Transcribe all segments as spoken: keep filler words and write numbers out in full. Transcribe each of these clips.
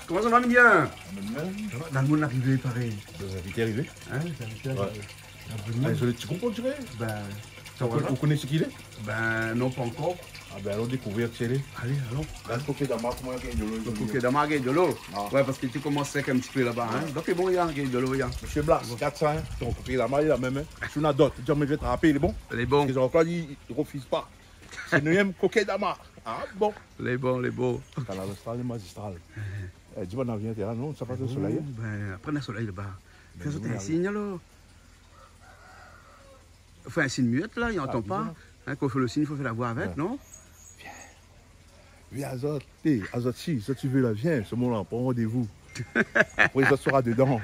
Koman sa va, Miguel ? Sa va, dan lo moun arivé parèy. Bin, vit arivé. Hin, sa vit arivé. Ouais. Ah, zot lé ti group, on diré. Bin, sa va, ou koné sé ki lé ? Bin, non, pankor. Ah bin, alon dékouvèr, ti lé. Alé, alon. Bin, koké d'amar, koman i gingn dolo ? Koké d'amar i gingn dolo. Ah. Ouais, parske ti komans sèk in ti pé laba, hin. Ouais. Donk, bon, i gingn dolo, ya. Mésyé Blas, kat san, hin. Ton koké d'amar, li la mèm, hin. Si ou na dot, di amoin, mi vien trapé, lé bon. Lé bon. Parske Jean-Claude, li, li rofiz pa. Sé nou yèm koké d'amar. Ah bon. Lé bon, lé bon. Kanal Austral, lé mazistral. Eh, di amoin, na vien, té la, non, sa pa dan solèy, hin. Bin, apré, na solèy laba. Bin, fé zot in sign, alor. Fé in sign muèt, la, i antann pa. Hin, kan ou fé lo sign, i fo fé la voi avèk, non ? Vien. Vien, azot. Eh, azot, si, si zot i vé la, vien. Solman la, pran randévou. Apré, zot sra dedan.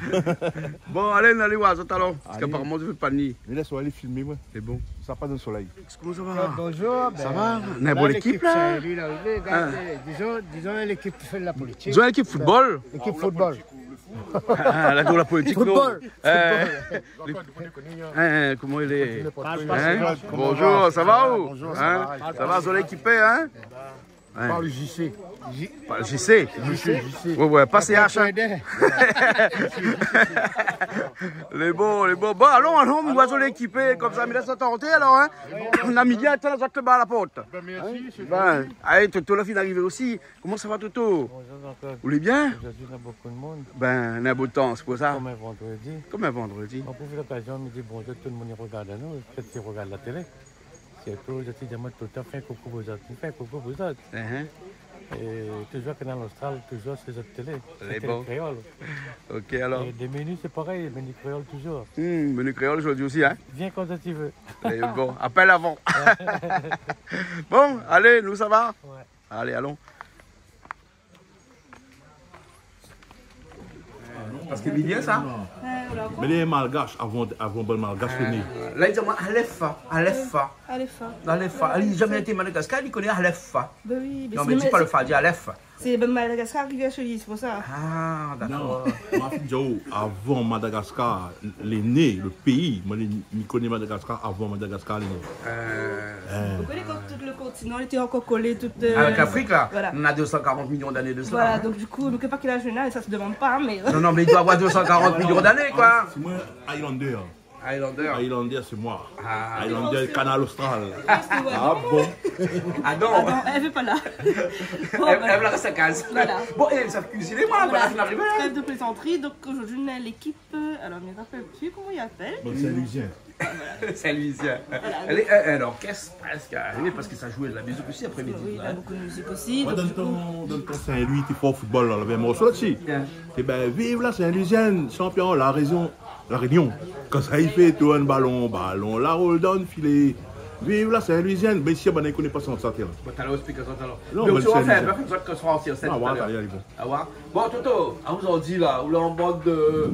Bon, alé, nou alé oir azot alor. Parske aparaman, zot i fé pa ni. Mé lès amoin alé filmé, moin. Lé bon. Sa pa dan solèy. Koman sa va ? Bonjour. Sa va ? Bin, na in bon lékip, la. Saint-Louis la arivé, gard, eh, dizon, dizon lékip i fé la politik. Dizon lékip football. Lékip football. Ah, la, dan la politik, non. Football. Eh, football. Lé, eh, koman i lé ? Hin ? Bonjour, sa va, ou ? Bonjour, sa va. Sa va, zot lé ékipé, hin ? Hin. Par le J C. Par le J C. J C, J C. Ouais, ouais, pa C H, hin. Lé bon, lé bon. Bon, alon, alon, nou va zot lé ékipé, konmsa, mé la, sa tanté, alor, hin. Na Miguel, atann, zot laba la port. Bin, mèrsi, sé gentil. Alé, Toto, la fine arivé osi. Koman sa va, Toto ? Bonjour Jean-Claude. Ou lé bien ? Zordi, na bonpé d'moun. Bin, na bon tan, sé pou sa. Kom in vandredi. Kom in vandredi. Mon profit lokazion, mi di bonjour tout lo moun i rogard anou, pétèt i rogard la télé. Sirtou, zordi, di amoin toultan, fé in koukou pou zot. Fé in koukou pou zot. Hin. É toujour Kanal Austral, toujour sé zot télé. Sé Télé Kréol. Lé bon. Ok, alor. É dé meni, sé parèy, meni kréol toujour. Hmm, meni kréol zordi osi, hin ? Vien kan zot i vé. Lé bon, apèl avan. Bon, alé, nou, sa va ? Ouais. Alé, alon. Parske Miguel, sa ? Mé lé malgash, avan, avan bann malgash lé né. La, li di amoin, Aleph, Aleph. Aleph. Aleph. Li la zamé été Madagaskar, li koné Aleph. Bin oui, mé non, mé di pa lo fa, di Aleph. Sé bann Madagaskar ki vien shé li, sé pou sa. Ah, dakor. Non, moin, mi di aou, avan Madagaskar lé né, lo péi, moin, mi koné Madagaskar avan Madagaskar lé né. Euh. Ou koné kan tout lo kontinan lété ankor kolé, tout, euh, avèk Lafrik, la. Voilà. Na deux cent quarante millions d'années de cela, hein. Voilà, donk di kou, nou koné pa kèl az li na, sa i demann pa, mé... Non, non, mé li doi avoir deux cent quarante millions d'années, koi. Ah, sé moin, Highlander. Highlander. Highlander, sé moin. Ah. Highlander, Kanal Austral. Ah, bon. Ah non. Ah non, èl i vé pa la. Bon, èl, èl i rès a la kaz. Voilà. Bon, é sa i kuizine, moin, voilà, la fine arivé, hein. Trêve de plaisanterie, donk zordi nou na lékip, euh, alor, mi rapèl pi koman i apèl. Bon, sé Luizien. Voilà. Sé Luizien. Voilà. Alé, in, in orkès prèsk arivé parske sa i zoué la mizik osi apré-midi, oui, hein. Il y a beaucoup de musique aussi, donk di kou... Ouais, dan lo tan, dan lo tan Saint-Louis té for football, la, lavé in morso la-dsi. Bien. Té, bin, viv la Saint-Louisienne, champion, La Réunion. La Réunion. Kan sa i fé tourn balon, balon la roul dan filé. Viv la Saint-Louisienne. Mé si, banna i koné pa sa, sa, té la. Bon, talèr, ou ésplik sa talèr. Non, mé ou sa fé in pé konm sa, kan ou sra an sèn talèr. Ah, ouais, talèr, lé bon. Ah ouais. Bon, Toto, a, zordi la, ou lé an mod, euh,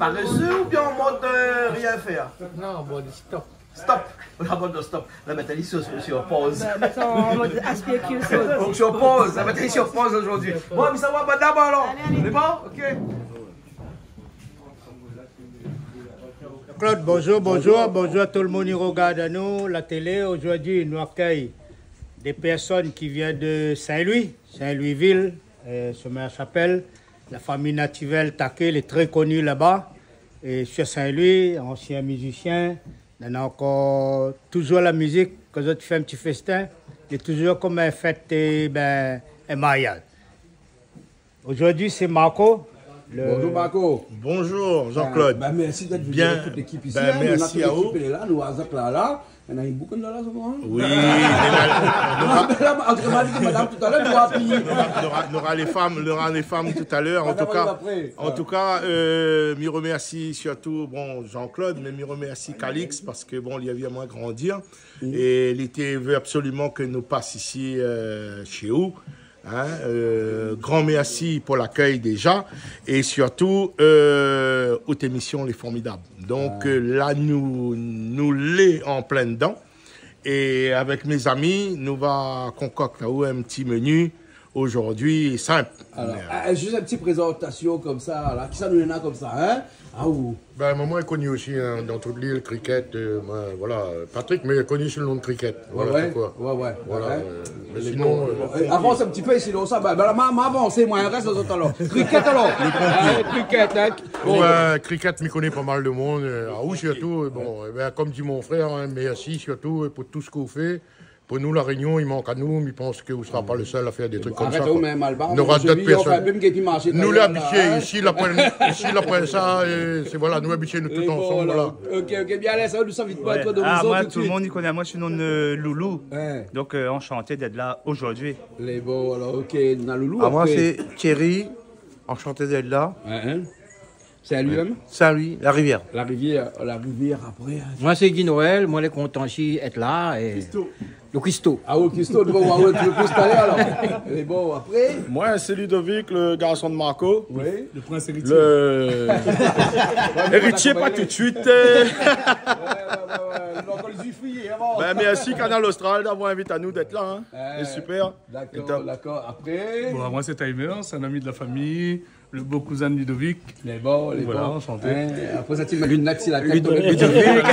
paresseux oubien an mod, euh, rien fèr ? Non, an mod stop. Stop. Ou lé an mod stop. La, mintnan li lé sur, sur pause. Bin, mintnan an mod aspir kir sot. Donk, sur pause. La, mintnan li lé sur pause zordi. Bon, mé sa va, madam, alor. Alé, alé. Lé bon ? Ok. Claude, bonjour, bonjour, bonjour a tout lo moun i rogard anou, la télé. Zordi, nou akèy dé pèrsone ki vien de Saint-Louis, Saint-Louis-Ville, euh, Chemin La Chapelle, la famiy Nativelle Taquet, lé trè koni laba. É sur Saint-Louis, ansien mizisien, néna ankor toujour la mizik, kan zot i fé in ti festin, lé toujour konm in fèt, é bin, in mariaz. Zordi, sé Marco, le... Bonjour, Marco. Bonjour, Jean-Claude. Ah, bin, mèrsi d'èt vni avèk tout lékip isi, hein. Bien. Bin, mèrsi a ou. Nou na tout lékip lé la, nou, azot la, la. Néna in boukan la, la, solman, hein. Oui, mé la, nora, nora, an tou ka, madam talèr, nou va apiy. Nora, nora, nora lé fanm, nora lé fanm talèr. An tou ka, an tou ka, euh, mi remèrsi sirtou, bon, Jean-Claude, mé mi remèrsi Calix parske, bon, li la vi amoin grandir. Mm. É li té vé absoliman ke nou pas isi, euh, shé ou. Hein, euh, gran mèrsi pou lakèy déja, é sirtou, euh, out émision lé formidab. Donk, euh, la nou, nou lé an plin dedan, é avèk mézami nou va konkokt aou in ti meni Zordi, sinp. Alor, mé, euh, euh, zis in ti prézantasion konmsa la. Kisa nou néna konmsa, in ? Ah, ou ? Ben, moin, moin lé koni osi, in, dan tout lil, Cricket, euh, moin, voilà, euh, Patrick, mé koni sou le nom de Cricket. Voilà, ouais, sé koi. Ouais, ouais, voilà, ouais. Euh, mé sinon, bon, euh, bon, euh, avans in ti pé, sinon sa, ben, ben, la, ma, ma avans, moin, rès lézot alor. Cricket alor. Ouais, Cricket, in. Bon. Ouais, Cricket, mi koné pa mal de moun, euh, ah, ou sirtou, euh, bon, eh ben, konm di mon frèr, in, mèrsi sirtou, euh, pou tout sak ou fé. Pou nou, La Rényon, i mank anou, mi pans ke ou sra pa le sèl a fèr dé trik konmsa, koi. Arèt, ou mèm, Alba, nou nora dot pèrsone. Nou lé abitié isi, la poin, isi, la poin sa, é sé, voilà, nou lé abitié, nou tout ansanm, voilà. Ok, ok, bien, alé, sa va, nou sa vit pa, toi, de... Ah, moin, tout le moun i koné amoin sou le nom de Loulou. Ouais. Donk, euh, anshanté d'èt la zordi. Lé bon, alor, ok, na Loulou. Ah, moin, sé Thierry, anshanté d'èt la. Ouais, in. Sé ali mèm ? Sé ali, La Rivière. La Rivière, La Rivière apré, in. Moin, sé Guy Noël, moin lé kontan osi èt la, é Christo. Le Christo. Ah oui, Christo, nou va oir le Christo alor. É bon, apré ? Moin, sé Ludovic, le garson de Marco. Oui. Le prince héritier. Le héritier, pa tout de suit, euh. Ouais, ouais, ouais, ouais. Nou va ankor zifiyé avan. Ben, mèrsi Kanal Austral d'avoir invit anou d'èt la, in. Ouais. Sé super. Dakor, dakor. Apré ? Bon, moin, sé Timer, sé in ami de la famiy. Le bo kouzin de Ludovic. Lé bon, lé bon. Voilà, anshanté. In, apré sa, ti mèt in linèt si la tèt, Ludo-, Ludovic.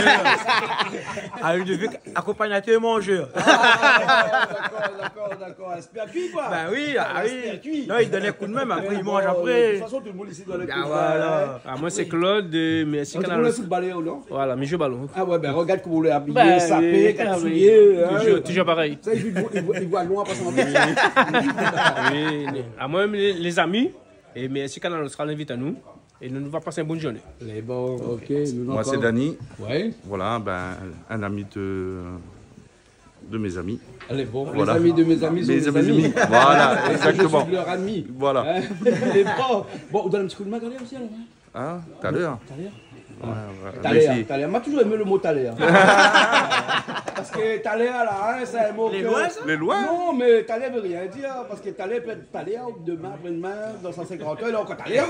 Ah, Ludovic, akonpagnateur manzèr. Ah, dakor, dakor, dakor. Espèr kui, koi. Ben oui, ah oui. Espèr kui. Non, i donn in kou d'min, mé apré, i manz apré. Mé bon, de tout fason, tout le moun isi doi èt... Ah, voilà. Ah, moin, sé Claude, euh, mé sé Kanal Austral. Ou lé footballeur, non ? Voilà, mi zoué balon. Ah ouais, ben, regard koman ou lé abiyé, sapé, kasouyé, in. Toujours, toujours parèy. Sa, i voi, i voi, i voi loin, pa sa. Oui, oui. Ah, moin, lé, lé zami, É mèrsi Kanal Austral invit anou. É nou, nou va pas in bon zourné. Lé bon, ok. Moin, sé Dany. Ouais. Voilà, ben, un ami de, de mes amis. Lé bon, voilà. Les amis de mes amis sont mes amis. Voilà, exactement. Je suis leur ami. Voilà. In ? Lé bon. Bon, ou donn in ti kou d'min talèr osi, alor, in ? In ? Talèr. Talèr. Ouais, ouais. Talèr, mèrsi. Talèr. Moin la touzour èm le mo talèr. Parske talèr la, in, sé in mo... Lé loin, sa ? Lé loin. Non, mé talèr i vé rien dir, parske talèr i pé èt talèr, domin, apré-domin, dan san sinkant an, lé ankor talèr.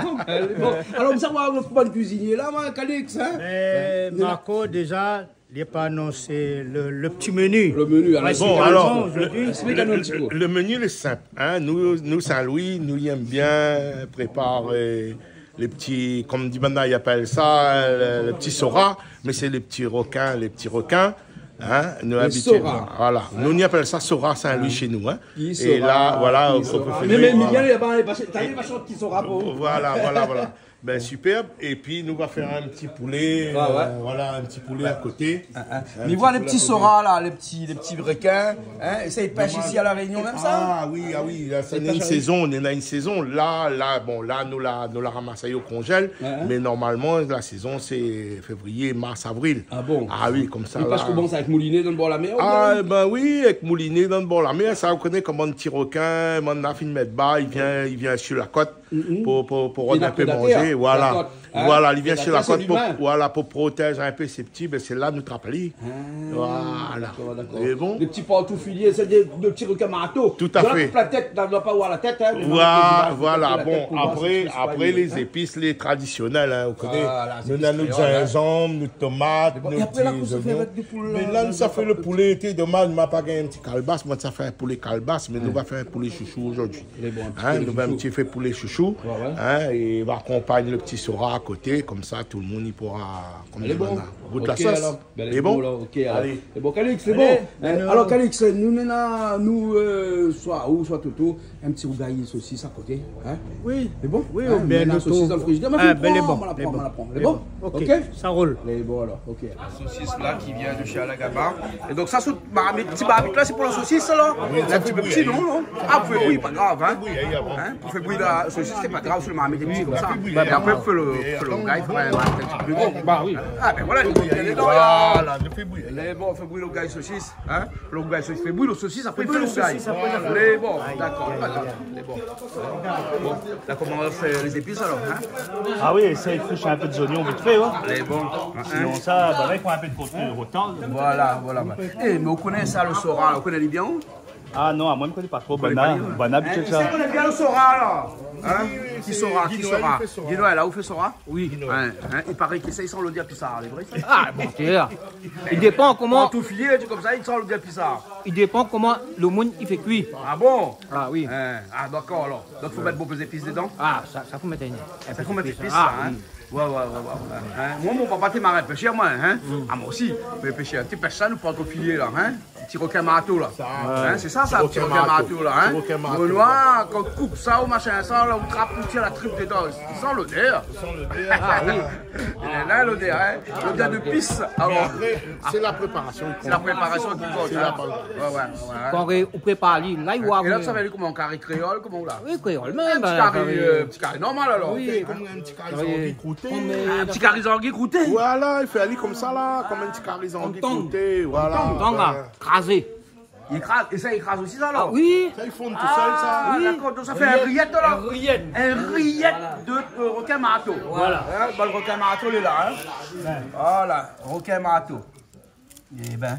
Donk, euh, bon. Alor, mi sa oir nout bon kuizinié la, moin, Calix, in ? Mé, euh, Marco, déza, li la pa anonsé le, le ti meni. Le meni, alor. Bon, alor, zordi, le, esplik anou in ti pé. Le, le meni, lé sinp, in. Nou, nou, Saint-Louis, nou, i èm bien prépar, euh, le ti, konm di banna, i apèl sa, le, le ti sora, mé sé le ti rokin, le ti rokin, in, nou... Le abitié, sora. Voilà. In ? Nou, i apèl sa sora Saint-Louis shé nou, in. Ki sora, ki sora. É la, voilà, ou pé fé... Mé, mé, mé bien, li la pa, li la pa, li la pa shant ki sora pou... Voilà, voilà, voilà. Ben, superbe. Épi, nou va fé in ti poulé, euh, voilà, in ti poulé a koté. Ah, ouais. In ti poulé a koté. Mé voilà le ti sora la, le ti, le ti rekin, in, é sa i pèsh isi a La Rényon mèm, sa ? Ah oui, ah oui, la, sé in sézon, nou néna in sézon. La, la, bon, la, nou la, nou la ramas ali o konzèl, mé normalman, la sézon, sé févrié, mars, avril. Ah bon ? Ah oui, konmsa la. Mé parske koman sa, avèk mouliné dan le bor la mèr, ou bien ? Ah, ben oui, avèk mouliné dan le bor la mèr, sa, ou koné koman ti rekin, banna la fine mèt ba, i vien, i vien si la kot. Pou, pou, pou rod in pé manzé, voilà. Voilà, li vien si la kot pou, voilà, pou protèz in pé sé ti, ben, sé la nou trap ali. Ah, dakor, dakor. Voilà. É bon. Dé ti partou filié, sé dé, dé ti rekin marto. Tout à fait. Donk la tèt, la, la pa oir la tèt, in, mé voilà, la tèt pou oir si... Bon, apré, apré, lé zépis, lé tradisionèl, in, ou koné. Voilà, nou néna nout zinzanm, nout tomat, nout ti zoignon. Mé zépis kréol, in. É apré, la, kosa ou fé avèk dé poulé la, nou sa fé le poulé, té domaz, ma pa gingn in ti kalbas, moin sa fé in poulé kalbas, mé nou va fé in poulé shoushou zordi. Lé bon, in ti poulé shoushou. In, nou va in ti fé poulé shoushou. Ouais, ouais. In, é va akonpagn le ti sora a koté, konmsa tout le moun i poura, konm di banna, gout la sos. Lé bon. Lé bon, alor. Ok, alor. Lé bon, Calix, lé bon. Alé, alor, Calix, nou néna, nou, euh, soi ou soi Toto, in ti rougay sosis a koté, in ? Oui. Lé bon ? Oui, oubien nou néna sosis dan le frizidèr. Ah, ben, lé bon, moin la pran, moin la pran. Lé bon ? Ok. Sa i roul. Lé bon, alor, ok. La sosis la ki vien de shé Alagaba. É donk sa, sé marmit, ti marmit la, sé pou la sosis, alor ? Oui, in ti pé pti, non, non ? Ah, pou fé bouyi, pa grav, in. In ? Pou fé bouyi la sosis, sé pa grav, si le marmit lé pti konmsa. Ouais, mé apré, fé le, fé le rougay, fo in ti pé pli gro. Bah oui. Ah, ben voilà, lé bon, lé bon. Voilà, nou fé bouyi. Lé bon, fé bouyi le rougay sosis, in. Le rougay sosis, fé bouyi le sosis, apré fé le rougay. Fé bouyi le sosis, apré fé le rougay. Lé bon, dakor, pa grav. Lé bon. Bon, la, koman ou fé lé zépis, alor, in ? Ah oui, sa i foush in pé de zoignon vit fé, ouais. Lé bon. Sinon sa, ben la, i fo in pé de koté rotan. Voilà, voilà, voilà. Eh, mé ou koné sa, le sora, ou koné bien, ou ? Ah non, amoin, mi koné pa tro. Ou koné pa bien, in ? Banna, banna abitié sa. Eh, mé sa, ou koné bien le sora, la. In ? Ki sora, ki sora ? Guy Noël, la ou fé sora ? Oui. Guy Noël. Hein, hein, i paré ke sa i san lodèr pisar, lé vré sa ? Ah, bon, sé la. I dépan koman. Kan ou fil ali konmsa, i san lodèr pisar. I dépan koman lo moun i fé kui. Ah bon ? Ah oui. Hein, ah dakor alor. Donk fo mèt bonpé zépis dedan ? Ah, sa, sa fo mèt in... Sa fo mèt zépis, sa, hein ? Oui. Ouais, ouais, ouais, ouais. Hein ? Moin, mon papa té maré pèshèr, moin, hein ? Ah, moin osi. Mé pèshèr, ti pèsh sa, nou pran ton filié la, hein ? Ti rokin marto la. Hein, sé sa, ti rokin marto la, hein ? Ti rokin marto. Benoît, kan ou koup sa, ou mashin sa, la, ou trap, ou tir la trip dedan. I san lodèr. I san lodèr. Ah oui. La lodèr, hein ? Lodèr de pis. Alor, sé la préparasion ki kont. Sé la préparasion ki kont, hein ? Ouais, ouais, ouais. Kan ou prépar ali, la i voi. É la, sa va èt koman, kari kréol, koman ou la ? Oui, kréol mèm, in ti kari, euh, ti kari normal alor. Oui. Kom in ti kari zangi krouté. In ti kari zangi krouté. Voilà, i fé ali konmsa la, kom in ti kari zangi krouté, voilà. Tang la, krazé. I kraz, é sa i kraz osi sa alor ? Ah oui. Sa i fonn tousèl sa. Ah oui. Dakor, donk sa fé in riyèt la. In riyèt. In riyèt de, euh, rokin marto. Voilà. Hein, bon, lo rokin marto lé la, hein. Voilà, rokin marto. Eh ben.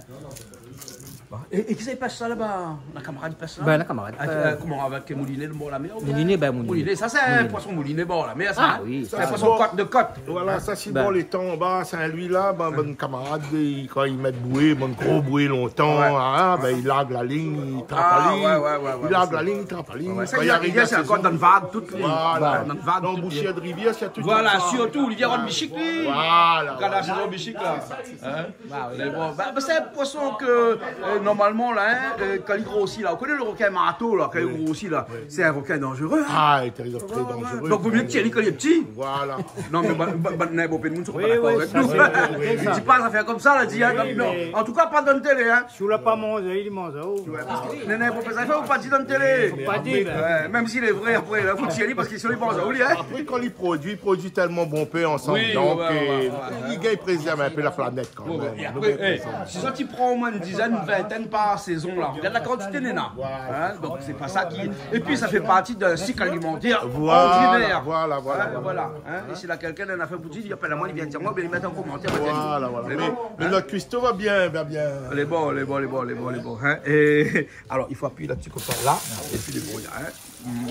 Bon. É, é kisa i pèsh sa laba ? La kamarad i pèsh sa ? Ben, la kamarad, euh, koman, avèk mouliné, lo bor la mèr, oubien ? Mouliné, ben, mouliné. Mouliné, sa sé in poison mouliné bor la mèr sa, hein ? Ah oui. Sé in poison kot de kot. Voilà, sa sé bor létan anba, Sin-Lwi la, ben, bann kamarad, i, kan i mèt boué, bann gro boué lontan, hein, ben, i larg la lign, i trap ali. Ah ouais, ouais, ouais, ouais. I larg la lign, i trap ali. Ouais, ouais. Sa i ariv, i ariv, sé ankor dan vag, tout li. Voilà. Dan vag, dan tout boushèr de rivièr, sé tout sa. Voilà, sirtou, li vien rann bishik, li. Voilà, voilà. Kan la sézon bishik la. Hein ? Bah oui. Mé bon, bah, bah, sé in poison ke, euh, normalman la, hein, euh, kan li grosi la, ou koné lo rokin marto la, kan li grosi la, sé in rokin danzéré, hein. Ah, lé trè, trè danzéré. Donk vo myé tié ali kan li lé pti. Voilà. Non, mé ba, ba, ba, néna bonpé d'moun i sra pa dakor avèk nou. Oui, oui, sa sé vré, sa. Di pa zafèr konmsa la, di, hein, non. An tou ka pa dan télé, hein. Si ou la pa manzé, li manz aou. Ouais, parske néna bonpé zafèr fo pa di dan télé. Fo pa di, ben. Ouais, mèm si lé vré, apré la, fo tié ali parske sinon li manz aou li, hein. Apré, kan li produi, li produi tèlman bonpé ansanm, donk, euh, li gingn prézèrv in pé la planèt kan mèm. Ouais, ouais. É apré, eh, si sa i pran omoin in dizèn, in vintèn par sézon la, ou gard la kantité néna. Hein, donk sé pa sa ki, épi sa i fé parti d'in sik alimantèr ordinèr. Voilà, voilà, voilà. Hein, é si la kèlkin néna in afèr pou dir, li apèl amoin, li vien dir amoin, oubien li mèt an komantèr. Voilà, voilà. Mé bon, hein. Mé nout kuisto va bien, va bien. Lé bon, lé bon, lé bon, lé bon, lé bon, hein. É alor, i fo apiy la dsi konmsa la, épi lé bon, hein.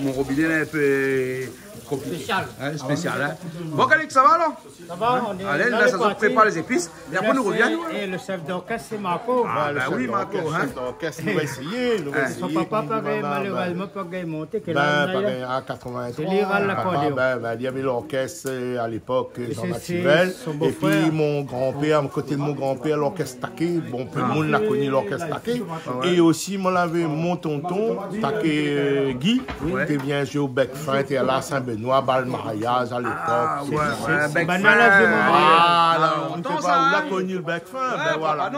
Mon robiné lé in pé konpliké. Spésial. Hein, spésial, hein. Bon, Calix, sa va alor ? Sa va, on est dans les parties. Alé, la, sa i prépar lé zépis. É apré nou rovien. Lo shèf, é lo shèf d'orkès, sé Marco. Ah, ben oui, Marco, hein. Lo shèf d'orkès, nou va éséyé, nou va éséyé. Son papa pa gingn, malérèzman, pa gingn monté, kèl az li na ? Ben, pa gingn, à quatre-vingt-trois. Sé li i ral lakordéon. Papa, ben, ben, li lavé lorkès, euh, à l'époque, euh, Jean Mativelle. Son bofrèr. Épi mon granpèr, koté de mon granpèr, lorkès Také. Bonpé d'moun la koni lorkès Také. Ah ouais. É osi, moin lavé mon tonton, Také, euh, Guy, té vien zoué o Bèk Fin, té la Sin-Benoi, bal mariaz à l'époque. Ah ouais, ouais, Bèk Fin. Sé banna la zoué mon mariaz. Voilà, ou la koni lo Bèk Fin, ben voilà.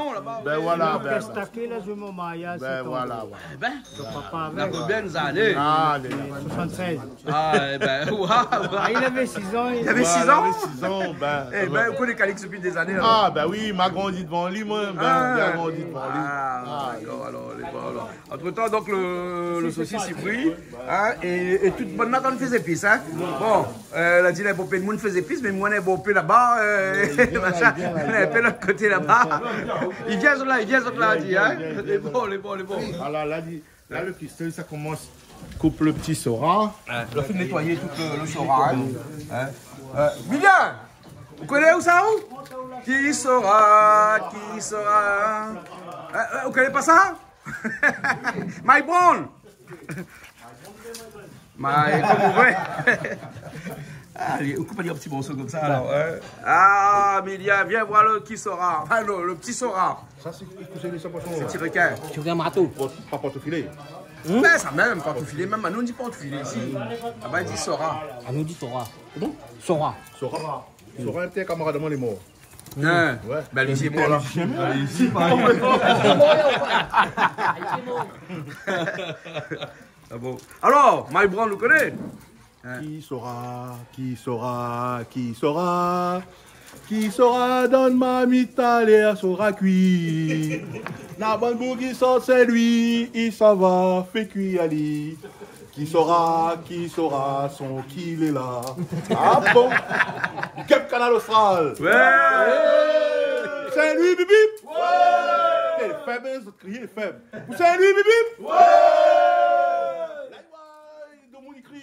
Ben voilà, ben, ben. Lorkès Také la zoué mon mariaz, sé tonton. Ben voilà, ouais. Eh ben, son papa la konbien zané ? Ah, lé la. Soixante-seize. Ah, eh ben, waouh, waouh. Ah, li lavé six ans, li. Li lavé six ans ? Voilà, li lavé six ans, ben. Eh ben, ou koné Calix dopi dé zané, alor. Ah, ben oui, ma grandi dovan li, moin, ben, li la grandi dovan li. Ah, dakor, alor, lé bon, alor. Antretan, donk, lo, lo sosis i bri, hein, é, é tout bann la dan fé zépis, hein. Bon, euh, la di, néna bonpé d'moun i fé zépis, mé moin, néna bonpé laba, euh, machin, néna in pé lot koté laba. I vien zot la, i vien zot la, la di, hein. Lé bon, lé bon, lé bon. Voilà, la di, la, lo kuisto sa i komans koup lo ti sora. Hein, la fine nétoiyé tout lo, lo sora, hein. Hein. Euh, Milia, ou koné ousa, ou ? Ki sora, ki sora. Euh, euh, ou koné pa sa ? My Brown. My, koman ou vé. Alé, ou koup ali an ti morso konmsa, alor, hein. Ah, Milia, vien voir lo ki sora. Anfin, lo, lo ti sora. Sa, sé, kosa i lé sa, poison ? Sé ti rekin. Ti rekin marto. Bon, pa portefilé. Hmm ? Ben, sa mèm, portefilé, mèm, anou, nou di portefilé isi. Laba, i di sora. Anou, nou di sora. Koman ? Sora. Sora. Sora, in ti kamarad amoin lé mor. Hein. Ouais. Ben, li lé mor la. Li lé mor. Ah bon. Alor, My Brown, ou koné ? Hein. Ki sora, ki sora, ki sora, ki sora dann marmit talèr sora kui. Na bann boug i sort Sin-Lwi, i sava fé kui ali. Ki sora, ki sora, son ki lé la. Ah bon ? Kep Kanal Austral. Ouais. Sin-Lwi, bip, bip. Ouais. Eh, fèb, hein, zot i kri, fèb. Pou Sin-Lwi, bip, bip. Ouais. La, i voi, domoun i kri.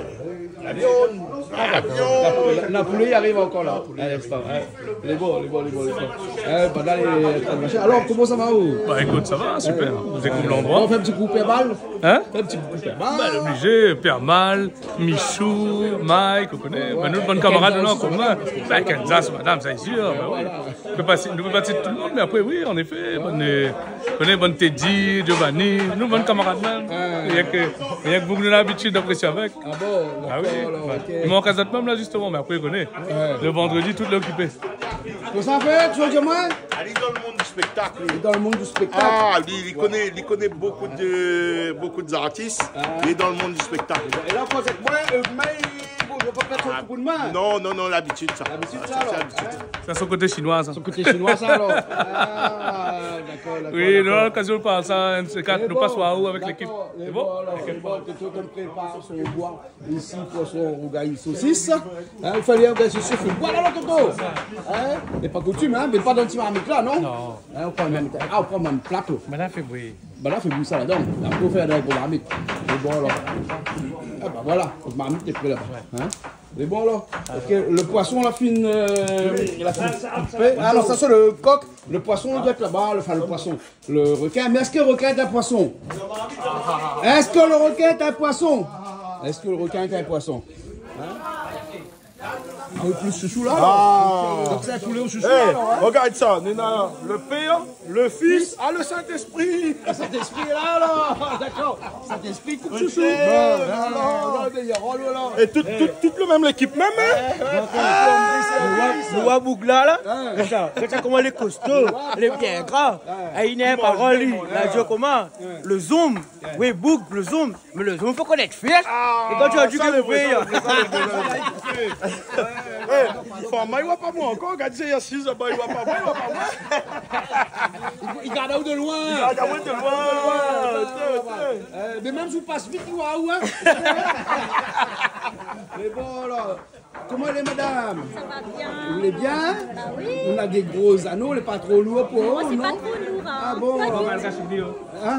La viann, la viann. La poulé i ariv ankor la, a linstan, in. Lé bon, lé bon, lé bon, lé bon. In, pandan lé, machin. Alor, koman sa va, ou ? Ba, ékout, sa va, super. Nou dékouv landroi. Ou fé in ti kou Pèrbal ? In ? Fé in ti kou Pèrbal. Ba, oblizé, Pèrbal, Michou, Mike, ou koné. Ba, nou, bann kamarad, nou, an komin. Ba, Kansas, madam, sa, sé sir, ba oui. Nou pé pa sit-, nou pé pa sit tout le moun, mé apré, oui, an éfé, bann, euh, ou koné, bann Teddy, Giovanni, nou, bann kamarad mèm. Rienk, rienk pou nou, nou na labitid aprésié avèk. A bon, dakor, alor, ok. I mank azot mèm la, zistoman, mé apré, ou koné. Le vandredi, tout lé okipé. Kosa i fé, touzour di amoin ? Li lé dan le monde du spectacle, li. Li lé dan le monde du spectacle. Ah, li, li koné, li koné bokou de, bokou d'artis. Ah. Li lé dan le monde du spectacle. É la, ou koz èk moin, euh, mé, bon, mi sa pa pèrd son kou d'min. Non, non, non, labitid sa. Labitid sa, alor. Sé labitid sa. Sé son koté shinoi sa. Son koté shinoi sa, alor. Ah, dakor, dakor, dakor. Oui, nou na lokazion de parl sa, inn de sé kat, nou pas voir ou avèk lékip. Lé bon, alor, lé bon, Toto i prépar son boi. Isi, poison, rougay, sosis. Hein, i falé in rougay sosis. Voilà, la, Toto. Hein, lé pa koutim, hein, mé pa dan ti marmit la, non ? Non. Hein, ou pran mèm, ah, ou pran mèm plat, lo. Mé la, fé bouyi. Ba la, fé bouyi sa ladan. Apré, ou fé dan in gro marmit. Lé bon, alor. Ah, ba voilà, out marmit lé pré laba. Ouais. Hein ? Lé bon, alor. Ah, OK, ouais. Le poison, la fine, euh, la fine koupé. Ah non, sa sé le kok. Le poison i doi èt laba, le, anfin, le poison. Le rekin. Mé èske le rekin lé in poison ? Èske le rekin lé in poison ? Èske le rekin lé in poison ? Hein ? Ah oui, plis shoushou la, alor. Ah. Donk sé in poulé o shoushou, alor, hein ? Rogard sa, nou na le Père, le Fils, ah, le Saint-Esprit. Le Saint-Esprit lé la, alor. Dakor. Saint-Esprit, koup shoushou. OK. Bon, alor, alor, alor. É tout, tout, tout le mèm lékip mèm, hein ? Ouais, ouais, ouais. Ou voi, ou voi boug la, la ? Hein. Rogard sa, rogard sa koman lé kosto, lé bien gra. Ouais. Ah, li na in parol, li. La di koman ? Le zoom. Ouais. Oui, boug, le zoom. Mé le zoom, fo konèt fé. Ah, é kan ou di sa, ke lé vré, sa, lé vré, sa, lé vré. Eh, fanm, i voi pa moin ankor. Gard, sé asiz laba, i voi pa moin, i voi pa moin. I, i gard aou de loin. I gard aou de loin. De loin. Té, té. Euh, mé mèm si ou pas vit, i voi aou, hein. Mé bon, alor. Koman i lé, madam ? Sa va bien. Ou lé bien ? Ba oui. Ou na dé gro zano, lé pa tro lour pou ou, non ? Non, sé pa tro lour, hein. Ah bon ? Pa ditou. Ah.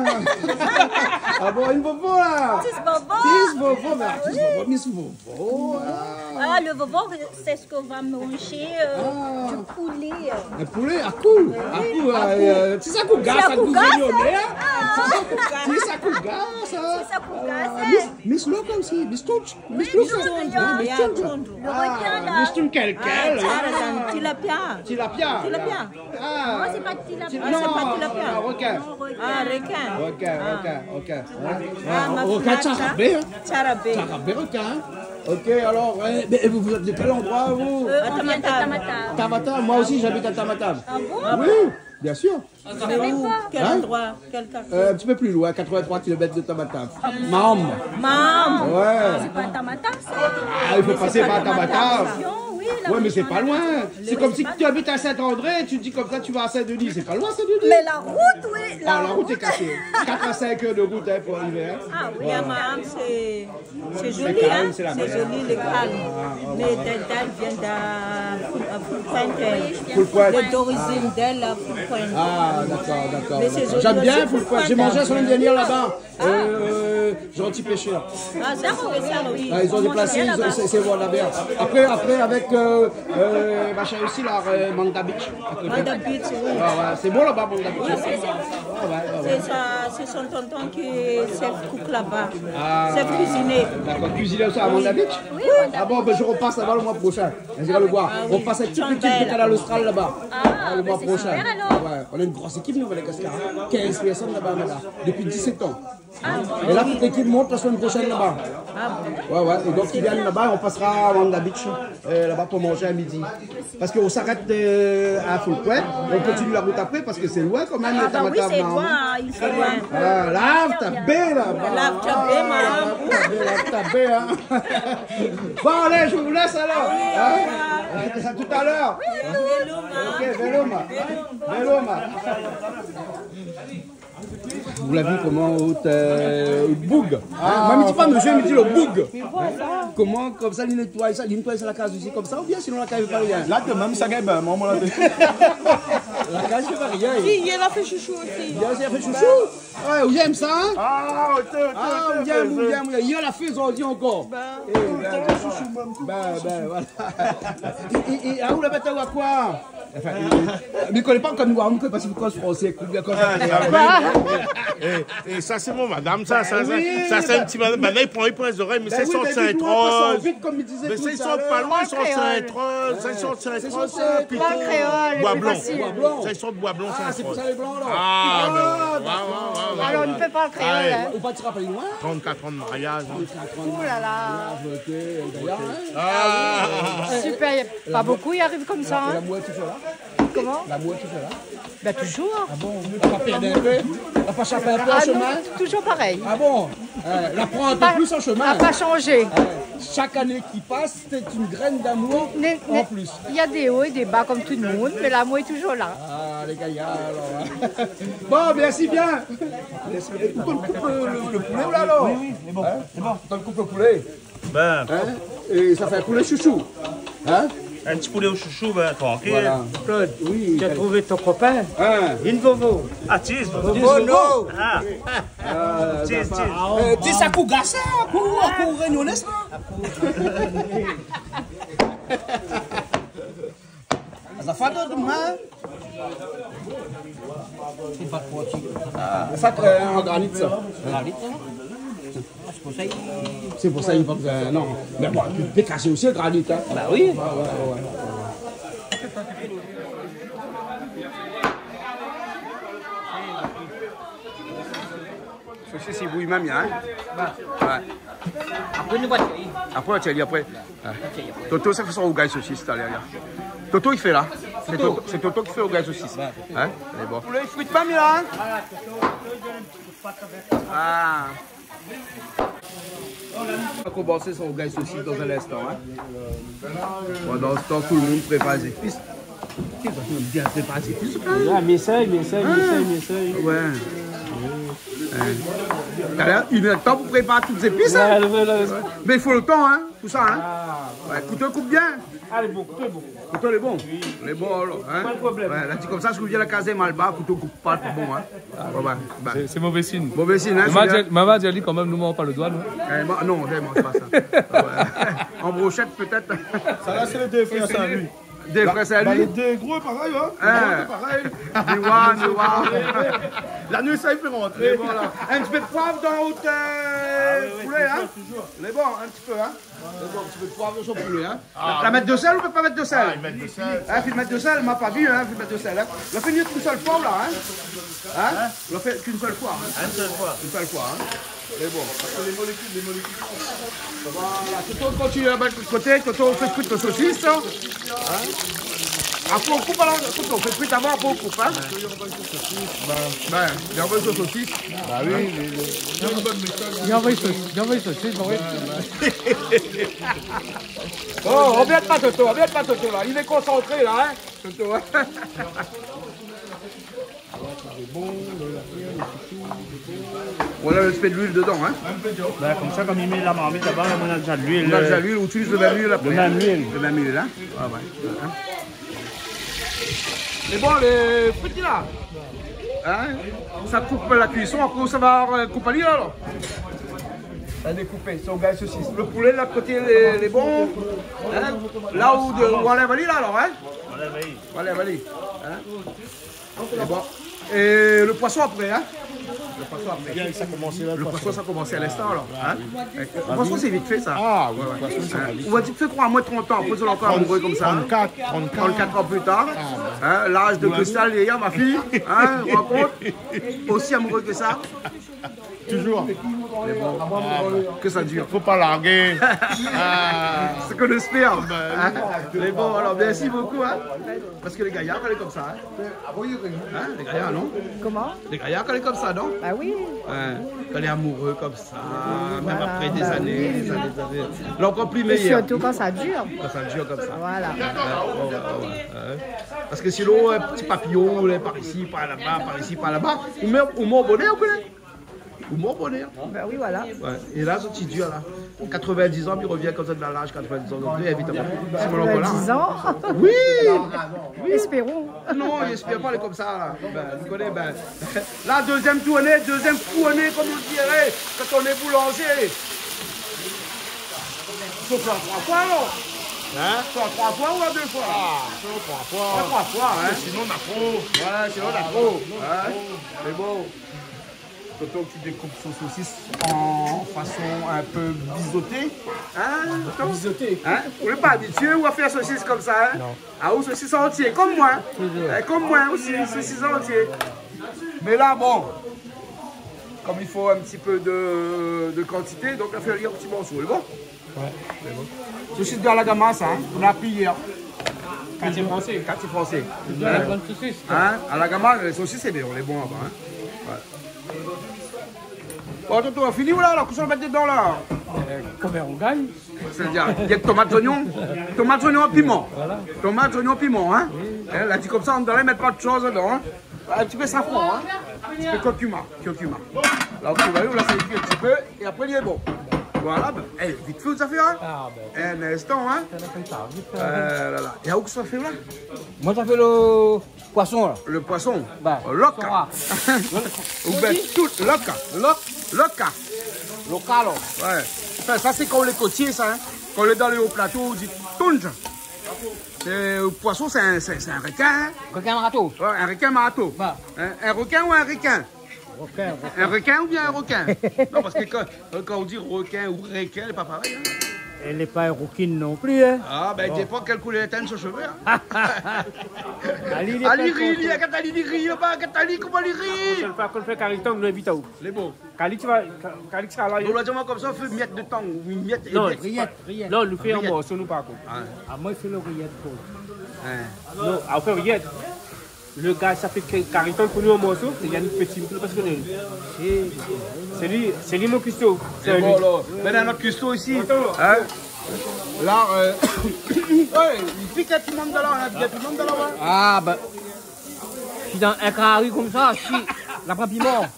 Ah bon, in vovo la ? Ti vovo. Ti vovo, mé ti vovo, mé ti vovo. Ah, le vovo, sé sak ou va manzé, euh, du poulet, euh. Le poulet, akou, akou, euh, ti sak ou gard, sak ou gard, hein ? Ti sak ou gard, sa. Ti sak ou gard, hein ? Miss, Miss Look osi, Miss Touch. Miss Touch, hein ? Miss Touch, hein ? Miss Touch. Le rekin, la. Miss Touch, kèl, kèl, hein ? Ah, tilapia. Tilapia. Tilapia. Ah. Non, sé pa tilapia. Ti-, non, sé pa tilapia. Ah, rekin. Non, rekin. Ah, rekin. Rekin, rekin, OK. Hein ? Ah, rekin, ma-, charabé, hein ? Charabé. Charabé, rekin, hein ? OK, alor, euh, mé vous, vous êtes de quel endroit, vous ? Euh, on vient de Tamatave. Tamatave. Tamatave, moi aussi, j'habite à Tamatave. Ah bon ? Oui, bien sûr. Vous savez pas ? Quel endroit ? Quel quartier ? Euh, un petit peu plus loin, quatre-vingt-trois kilomètres de Tamatave. Mahama. Mahama. Ouais. Ah, c'est pas Tamatave, ça. Ah, il faut passer par Tamatave. Oui, mais c'est pas loin. C'est comme si tu habites à Saint-André, tu te dis comme ça, tu vas à Saint-Denis. C'est pas loin, Saint-Denis. Mais la route, oui, la route. Ah, la route est cassée. Quatre à cinq heures de route, hein, pour arriver, hein. Ah oui, à Mahama, c'est C'est joli, hein ? C'est joli, lé kalm. Mé Dindal i vien de Foul-, euh, Foulpointe, euh, lé d'orizine d'èl, la, Foulpointe. Ah, d'accord, d'accord, d'accord. Mé sé joli osi, Foulpointe. J'aime bien Foulpointe. J'ai mangé la semaine dernière là-bas. Ah. Euh, Gentil Pêcheur. Ah, sa, sé sa, oui. Ah, ils ont déplacé, ils ont, c'est, c'est, voilà, bien. Après, après, avec, euh, euh, machin aussi, là, euh, Manda Beach. Manda Beach, oui. Ouais, ouais, c'est beau là-bas, Manda Beach. Oui, c'est ça. Ouais, ouais, ouais, ouais. C'est ça, c'est son tonton qui est chef cook là-bas. Ah, chef cuisinier. D'accord, cuisinier aussi à Manda Beach ? Oui, Manda Beach. Ah bon, ben je repasse là-bas le mois prochain. On ira le voir. Ah oui. On passe un petit peu de Kanal Austral là-bas. Ah, le mois prochain. Ah, ben c'est super alors. Ouais, on a une grosse équipe, nous, Madagascar, hein. Quinze personnes là-bas, là-bas, depuis dix-sept ans. Ah, et là, toute l'équipe monte la semaine prochaine là-bas. Ah bon ? Ouais, ouais. Et donc, ils viennent là-bas et on passera à Manda Beach, euh, là-bas pour manger à midi. Parce qu'on s'arrête, euh, à Foulpointe, on continue la route après parce que c'est loin quand même, Tamatave, Mahama. Ah, bah oui, c'est loin, hein, ils sont loin. Ah, là, t'as bien là-bas. Là, t'as bien, Mahama. Ah, là, t'as bien, là, t'as bien, hein. Bon, allez, je vous laisse alors. Hein ? À tout à l'heure. Oui, oui, oui. Ok, vélo, ma. Vélo, ma. Ou la vi koman out, euh, out boug. Ah, moin mi di pa mésyé, mi di lo boug. Koman, konmsa, li nétoiy sa, li nétoiy sa la kaz osi konmsa, oubien sinon la kaz i fé pa rien ? La, de mèm, sa gingn, ben, moin, moin, la. La kaz i fé pa rien. Si, yèr la fé shoushou osi. Yèr la fé shoushou ? Ouais, ou yèm sa, hein ? Ah, ok, ok, ok, ok. Yèr la fé zordi ankor. Ben, ben, voilà. É, é, é, ah, ou la bèt, ou a koi ? Enfin, mi koné pa, konm nou, mi koné pa si ou koz fransé, oubien koz kréol. Ah, sa, é, é sa, sé mon madam, sa, sa, sa, sé in ti madam. Ben, la, i pran, i pran zorèy, mé sa i sort Sainte-Rose. Mé sa i sort pa loin, i sort Sainte-Rose, sa i sort Sainte-Rose, sa, pito. Bois Blanc. Sa i sort Bois Blanc, Sainte-Rose. Ah, sé pou sa lé blan, alor. Ah, ben, ouais, ouais, ouais. Alor, nou pé pa kréol, hein. Ou pa ti rapèl moin ? Trente-quatre ans de mariage, hein. Trente-quatre ans de mariage, ok, d'ailleurs, hein. Ah. Super, pa bonpé i ariv konmsa, hein. L'amour est toujours là. Koman ? Lamour lé toujour la ? Bin, toujour. Ah bon ? La pa pèrd in pé ? La pa shap in pé an shomin ? Ah non, toujour parèy. Ah bon ? Euh, la pran in pé plis an shomin ? La pa shanjé. Euh, shak ané ki pas, sé in grin lamour an plis. Néna dé o é dé ba konm tout domoun, mé lamour lé toujour la. Ah, lé gayar, alor, hein. Bon, mèrsi bien. Mèrsi. É ou koup le, le, le poulé, la, alor ? Oui, oui, sé bon, sé bon. Hein ? Ou koup le poulé. Bin. Hein ? É sa fé in poulé shoushou. Hein ? In ti poulé o shoushou, bin, trankil. Voilà. Claude, oui, ou la trouv out kopin ? Hein ? Vin Vovo. Ah, Tiz. Vovo, non. Ah. Euh, Tiz, Tiz. Euh, Tiz, sa kou gasé, kou, kou rényoné, sa. Sa fé de domin. Ah, sa, euh, an granit, sa. Granit, hein ? Sé pou sa i... Sé pou sa i fo ke, euh, non. Mé bon, ou pé kasé osi an granit, hein. Ba oui. Ouais, ouais, ouais, ouais. Sosis i bouy mèm, hein ? Ouais. Apré, nou va tèl. Apré, nou va tèl, apré. Ouais. Toto, sa fé son rougay sosis, talèr, la. Toto, li fé la. Sé Toto, sé Toto ki fé rougay sosis. Hein ? Mé bon. Poulé frit mèm, la, hein ? Ah. On va commencer son rougay sosis dans un instant, hein. Pendant ce temps, tout le monde prépare les épices. Tiens, ça fait bien préparer les épices, quand même. Ah, mi éséy, mi éséy, mi éséy, mi éséy. Ouais. Ouais. T'as l'air, il a le temps pour préparer toutes les épices, hein. Ouais, ouais, ouais, ouais. Mais il faut le temps, hein, tout ça, hein. Ah, ouais. Ouais, kouto i koup bien. Ah, lé bon, kouto lé bon. Kouto lé bon. Oui. Lé bon, alor, hein. Pas de problème. Ouais, la di konmsa, si ou vien la kaz Malbar, kouto i koup pa, lé pa bon, hein. Ah, ouais, ouais, ouais. Sé, sé mové sign. Mové sign, hein. Mé ma di ali kan mèm, nou manz pa le doi, non ? Eh, ma-, non, mi manz pa sa. Ouais. An broshèt, pétèt. Sa la, sé le défé, sa, li. Défé, sa, li. Ba, lé dé gro, parèy, hein. Hein. Lé gro, parèy. Mé ouais, mé ouais. La nuit, sa i fé rantré. Mé voilà. In ti pé de poiv dan out, euh, poulé, hein. Ah oui, oui, toujour, toujour. Lé bon, in ti pé, hein. Mé bon, in ti pé de poiv dan son poulé, hein. Ah, la, oui. Mèt de sèl ou pé pa mèt de sèl ? Ah, i mèt de sèl. Hein, fine mèt de sèl, ma pa vi, hein, fine mèt de sèl, hein. La fé in sèl foi, la, hein. Hein ? Hein ? La fé k'in sèl foi, hein. In sèl foi. In sèl foi, hein. Mé bon. Parske lé molékil, lé molékil. Voilà, Toto, ou kontinié laba de koté, Toto, ou fé kui out sosis, sa. Hein ? Apré, ou koup, alor, Toto, ou fé kui avan, apré, ou koup, hein. Bin, li anvoy son sosis. Ba oui, oui, oui. Li anvoy son sosis, li anvoy son sosis, ba oui. Oh, anbèt pa Toto, anbèt pa Toto la. Li lé konsantré la, hein, Toto, hein. Voilà, in ti pé de luil dedan, hein. Bin, konmsa, kom li mèt la marmit laba, nou na déza luil. Nou na déza luil, ou itiliz le mèm luil apré, hein. Le mèm luil. Le mèm luil, hein. Ouais, ouais. Hein. Mé bon, lé frit la. Hein ? Sa koup la kuison, apré sa va, euh, koup ali, alor. La dékoupé, son rougay sosis. Le poulé, la, koté, lé, lé bon. Hein ? La ou de, ou anlèv ali, la, alor, hein ? Anlèv ali. Anlèv ali. Hein ? Lé bon. É le poison apré, hein ? Le poison apré. Bien, sa i komans la, le poison. Le poison, sa i komans a linstan, alor, hein ? Ah, oui. Le poison, sé vit fé, sa. Ah, oui, ouais, le poison, sa va vit. Hein ? Ou va di, fé kwa, moin trant an, apré, ou lé ankor amoureux konmsa. Trant-, trant-quatre. Trant-quatre an pli tar. Ah, ouais. Hein, l'âge de cristal, les gars, ma fille, hein, on rencontre aussi amoureux que ça. Toujours. Mé bon, ah, ke sa i dir. Fo pa largé. Ah. Sé ke lèspèr. Bin oui. Hein ? Mé bon, alor, mèrsi bokou, hein. Parske lé gayar, kan lé konmsa, hein. Hein, lé gayar, non ? Koman ? Lé gayar, kan lé konmsa, non ? Ba oui. Ouais. Kan lé amoureux konmsa, mèm apré dé zané, dé zané, dé zané. Voilà. Ba oui. Lé ankor pli méyèr. É sirtou kan sa i dir. Kan sa i dir konmsa. Voilà. Ouais, ouais, ouais, ouais. Parske sinon, in ti papiyon, ou lé par isi, par laba, par isi, par laba. Ou mèm, ou mor bonèr, ou koné. Ou mor bonèr. Ba oui, voilà. Ouais. É la, sa i dir la. Katrevin-diz an, pi i revien konmsa, dan l'âge katrevin-diz an. Donk, li invit amoin. Si moin lé ankor la. Katrevin-diz an. Oui. Oui. Espérons. Non, mi èspèr pa, lé konmsa, la. Bin, ou koné, bin. La, dézièm tourné, dézièm tourné, konm i diré, kan ou lé boulanzé. Fo fé an troi foi, alor. Hein ? Fé an troi foi ou an dé foi ? Ah, fé an troi foi. An troi foi, hein. Sinon, na tro. Ouais, sinon, na tro. Hein ? Mé bon. Toto, tu découpes son saucisse en façon un peu biseautée. Hein, Toto ? Biseautée. Hein ? Ou lé pa abitié, ou, a fé sosis konmsa, hein ? Non. Ah, ou sosis antié, konm moin. Toujours. Eh, konm moin osi, sosis antié. Mé la, bon, kom i fo in ti pé de, de kantité, donk, la fé ali an ti morso, lé bon ? Ouais. Lé bon. Sosis de la gamme, sa, hein, ou la plié, hein. Kartié fransé. Kartié fransé. Lé bon, bann sosis. In ? A la gama, lé sosis, sé bien, lé bon laba, in ? Oué. Bon, tonton, fini ou la, la, kosa ou mèt dedan la ? Eu, konbien ou gingn ? Sétadir, néna tomat, zoignon. Tomat, zoignon, piman. Voilà. Tomat, zoignon, piman, in ? Oui. In, la di konmsa, andan la, i mèt pa d'shoz dedan, in ? In ti pé safran, in ? In ti pé kurkuma, kurkuma. La, ou va, la, sa i kui in ti pé, é apré, lé bon. Voilà, bin, é, vit fé, sa fé, in ? A, bin. In instan, in ? Sa va fé sa, vit fé. Eu, la, la. É aou, kosa ou fé la ? Moin, sa fé lo poison, la. Lo poison. Bin, loka. Sa va. Ou mèt tout, loka. Lok-, loka. Loka, la. Oué. Anfin, sa, sé kan ou lé kotié, sa, in. Kan ou lé dan lé o plato, ou di tonja. Sé, lo poison, sé in, sé, sé in rékin, in. Rékin marato. Oué, in rékin marato. Ba. In, in rékin ou in rékin ? Rékin, rékin. In rékin oubien in rékin ? Non, parske kan, kan ou di rékin ou rékin, lé pa parèy, in. É lé pa in roukin non pli, in. A, bin, i dépan kèl koulèr i tinn son shové, in. Ali, li lé pa kontan. Ali, li, gèt ali, li ri laba, gèt ali, koman li ri. Proshèn foi, kan nou fé kari tang, nou invit aou. Lé bon. Kari, ti va, ka-, kari, ti sra la, in. Donk, la, di amoin konmsa, ou fé mièt de tang, ou mièt é mièt. Non, riyèt, riyèt. Non, nou fé an morso, nou, par kont. A. A, moin, mi fé lo riyèt, bon. In. Non, apré, riyèt. Lo gars, sa fé ke kari tang pou nou an morso, sé Yannick Petit, nou pa koné. Sé li, sé li mon kuisto. Sé bon, alor. Bin, in ot kuisto isi. Atann. In ? La, eu, oué, i pik in piman dedan la, in, in piman dedan la, oué. A, bin, si dan in kari konmsa, si, la pa piman.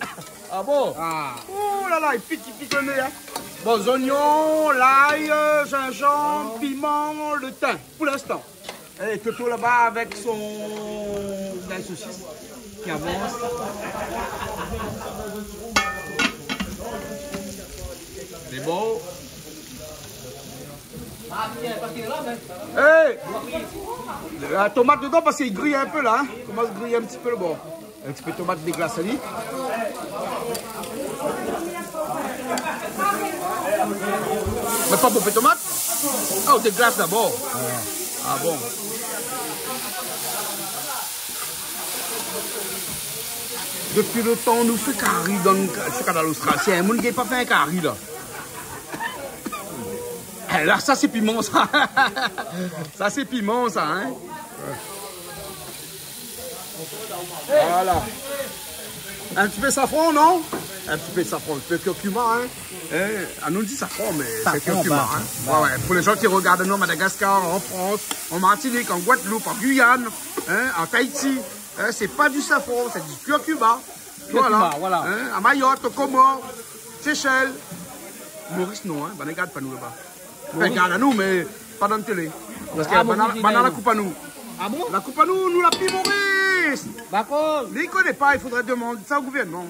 A bon ? A. Ou la la, i pik, i pik lo né, in. Bon, zoignon, lay, eu, zinzanm, piman, lo tin, pou linstan. É, Toto laba avèk son, la sosis ki avans. Lé bon. É, la tomat dedan parske i gri in pé la, in. Komans gri in ti pé lo bor. In ti pé tomat déglas ali. Mé pa bonpé tomat. A, ou déglas dabor. A bon. Dopi lo tan nou fé kari dan, dan Kanal Austral, sé in moun ki pa fé in kari la. É la, sa sé piman sa. Sa sé piman sa, in. Voilà. In ti pé safran, non ? In ti pé safran, in pé kurkuma, in. In, a, nou di safran, mé sé kurkuma, in. Safran, ba, ba. Oué, oué. Pou lé jan ki rogard anou an Madagascar, an Frans, an Martinique, an Guadeloupe, an Guyane, in, an Tahiti, in, sé pa di safran, sé di kurkuma. Voilà. Kurkuma, voilà. In, a Mayotte, o Komor, Seychelles, Maurice non, in, banna i gard pa nou laba. Anfin, i gard anou, mé pa dan télé. Parske banna, banna la koup anou. A bon ? La koup anou, nou la pi Maurice. Dakor. Li koné pa, i fodré domann sa o gouvèrnman.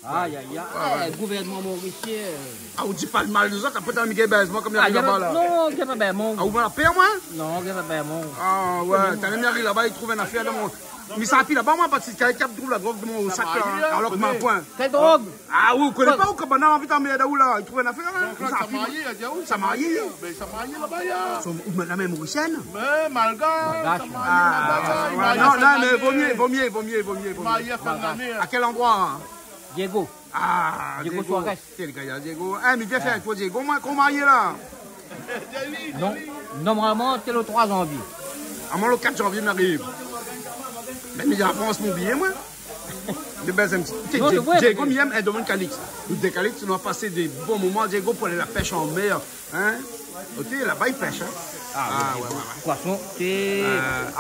Ay, ay, ay. Oué, oué. Gouvèrnman morisien. A, ou di pa lo mal de zot, apré ou mèt bèzman konm i ariv laba la. Non, gingn pa bèzman. A, ou la pèr, moin ? Non, gingn pa bèzman. A oué, talèr mi ariv laba, i trouv in afèr dan mon Mi sa pi laba, moin, parske kèlkin i trouv la drog dan mon sak la, alor ke moin poin. Kèl drog ? A oui, ou koné pa, ou, kan banna la anvi anmèrd aou la, i trouv in afèr, in. Donk la, sa marié, la di aou, sa marié. Bin, sa marié laba, ya. Son, ou madam lé morisièn ? Mé malgash. Malgash, sa marié laba, ya. A oué, non, non, mé vo myé, vo myé, vo myé, vo myé. Marié fin d'ané, in. A kèl landroi ? Diego. A, Diego Soares. Kèl gayar, Diego. É, mi vien fé in tour Diego, moin, kan ou marié la ? Non, normalman, sé lo troi zanvié. A, moin, lo kat zanvié, mi ariv. Mé mi di an Frans, mon biyé, moin. De bèz in ti. Non, sé vré, Diego, mi yèm, é, domann Calix. Nou dé Calix, nou la pas dé bon moman, Diego, pou alé la pèsh an mèr. In ? Oté, laba i pèsh, in ? A oui, oué, oué, oué. Poison, sé... Eu,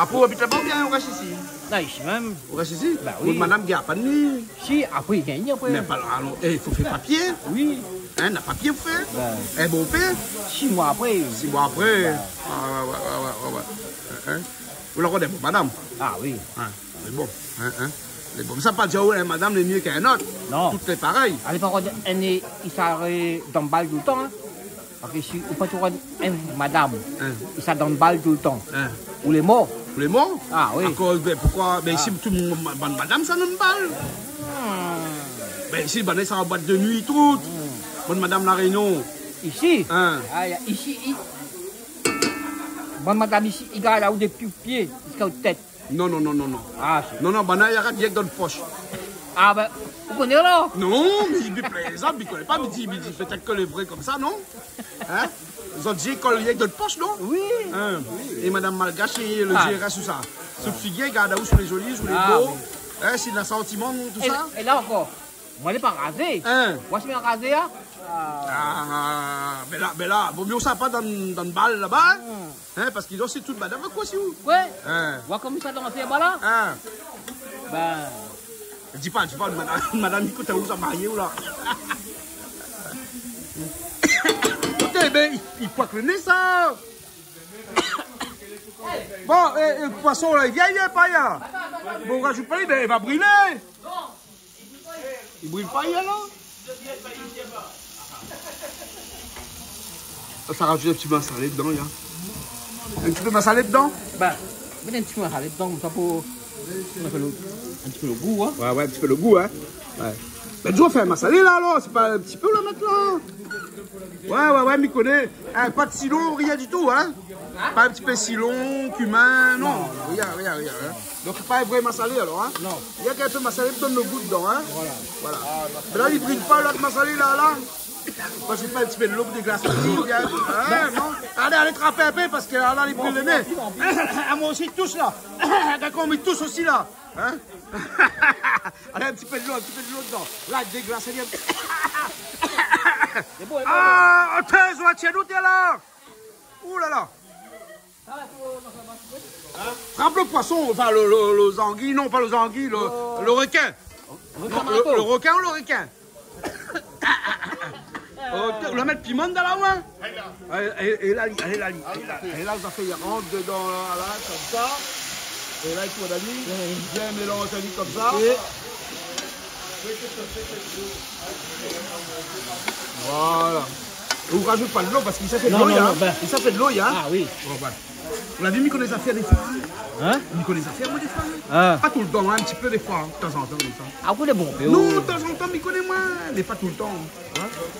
apré, ou abit laba oubien ou rès isi ? Non, isi mèm. Ou rès isi ? Ba oui. Out madam i gingn pa ni. Si, apré, i gingn, apré. Mé pa, alon, é, i fo fé papié. Oui. In, na papié pou fé. Bin. É bon, fé. Sis moi apré. Sis moi apré. Bin. A, oué, oué. In, in. Ou la koné, bon, madam. A oui. In. Lé bon, in, in. Lé bon. Sa pa di, oué, madam lé myé k'in ot. Non. Tout lé parèy. Alé pa koné, inn i sa, eu, dan bal toultan, in. Parske si ou pa trouv in madam, in, i sa dan bal toultan. In. Ou lé mor. Ou lé mor ? A oui. Akoz, bin, poukoué ? Bin, isi, tout bann madam sa dan bal. Hmm. Bin, isi, banna sa an boit de nui tout. Hmm. Bann madam La Rényon. Isi ? In. A, ya, isi, i, bann madam isi, i gard aou dopi out pié ziska out tèt. Non, non, non, non, non. A, si. Non, non, banna i arèt rienk dan posh. A, bin, ou koné la ? Non, mé mi plézant, mi koné pa, mi di, mi di, pétèt ke lé vré konmsa, non ? In ? Zot zié i kol avèk dot posh, non ? Oui. Hein ? É madam malgash, é le zié i rès sou sa. Sou figir, gard aou, sou lé zoli, sou lé bo. Hein, si na santiman, tousa. É la ankor, moin lé pa razé. Hein ? Moin, si mi razé, hein. Ah, mé la, mé la, vo mié ou sa pa dan, dan bal laba, hein ? Hein, parske zot sé tout madam, koi, si ou. Ouais. Hein ? Voir koman sa dans, voilà. Hein ? Ben. Di pa, di pa, madam, madam, ékout, ou sa marié, ou la. Ékout, ben, i, i pok le né, sa. Bon, é, é, poison la, i vien, i vien pa, la. Bon, rajout pa, ben, i va brilé. I bril pa, la. Sa rajout in ti pé masalé dedan, la. In ti pé masalé dedan ? Ben, mèt in ti pé masalé dedan, sa pou, pou fé le, in ti pé le gou, hein. Ouais, ouais, in ti pé le gou, hein. Ouais. Ben, ou fé masalé la, alor, sé pa in ti pé la mèt la. Ouais, ouais, ouais, mi koné. Hein, pa de silon, rien du tout, hein. Pa in ti pé silon, kumin, non. Non, non. Rien, rien, rien, hein. Donk, pa in vré masalé, alor, hein. Non. Rienk in pé masalé pou donn le gou dedan, hein. Voilà. Voilà. Mé la, i bril pa, lot masalé la, la. Parske pa in ti pé dolo pou déglasé, bien. Hein, non ? Alé, alé, trap in pé, parske la, la, i bril le né. Ah, moin osi, tous la. Gard koman mi tous osi la. Hein ? Alé, in ti pé dolo, in ti pé dolo dedan. La, déglasé bien. Lé bon, lé bon, lé bon. Ah, oté, zot la tienn ou, té la. Ouh la la. Trap le poison, anfin, le, le, le zangi, non, pa le zangi, le, le rekin. Non, le, le rekin ou le rekin ? Oh, té, ou la mèt piman dedan la, ouais. É, é, é la, é la, é la, é la, zafèr i rant dedan la, la, konmsa. É la, i tourn ali, bien mélanz ali konmsa. Voilà. Ou rajout pa dolo parske sa i fé dolo, hein. Non, non, ben. Sa i fé dolo, hein. Ah oui. Bon, voilà. Ou la vi, mi koné zafèr défoi, hein. Hein ? Mi koné zafèr, moin, défoi, hein. Ah. Pa toultan, hein, in ti pé défoi, hein, tazantan, konmsa. Ah, ou lé bon, non, tazantan, mi koné, moin, mé pa toultan, hein.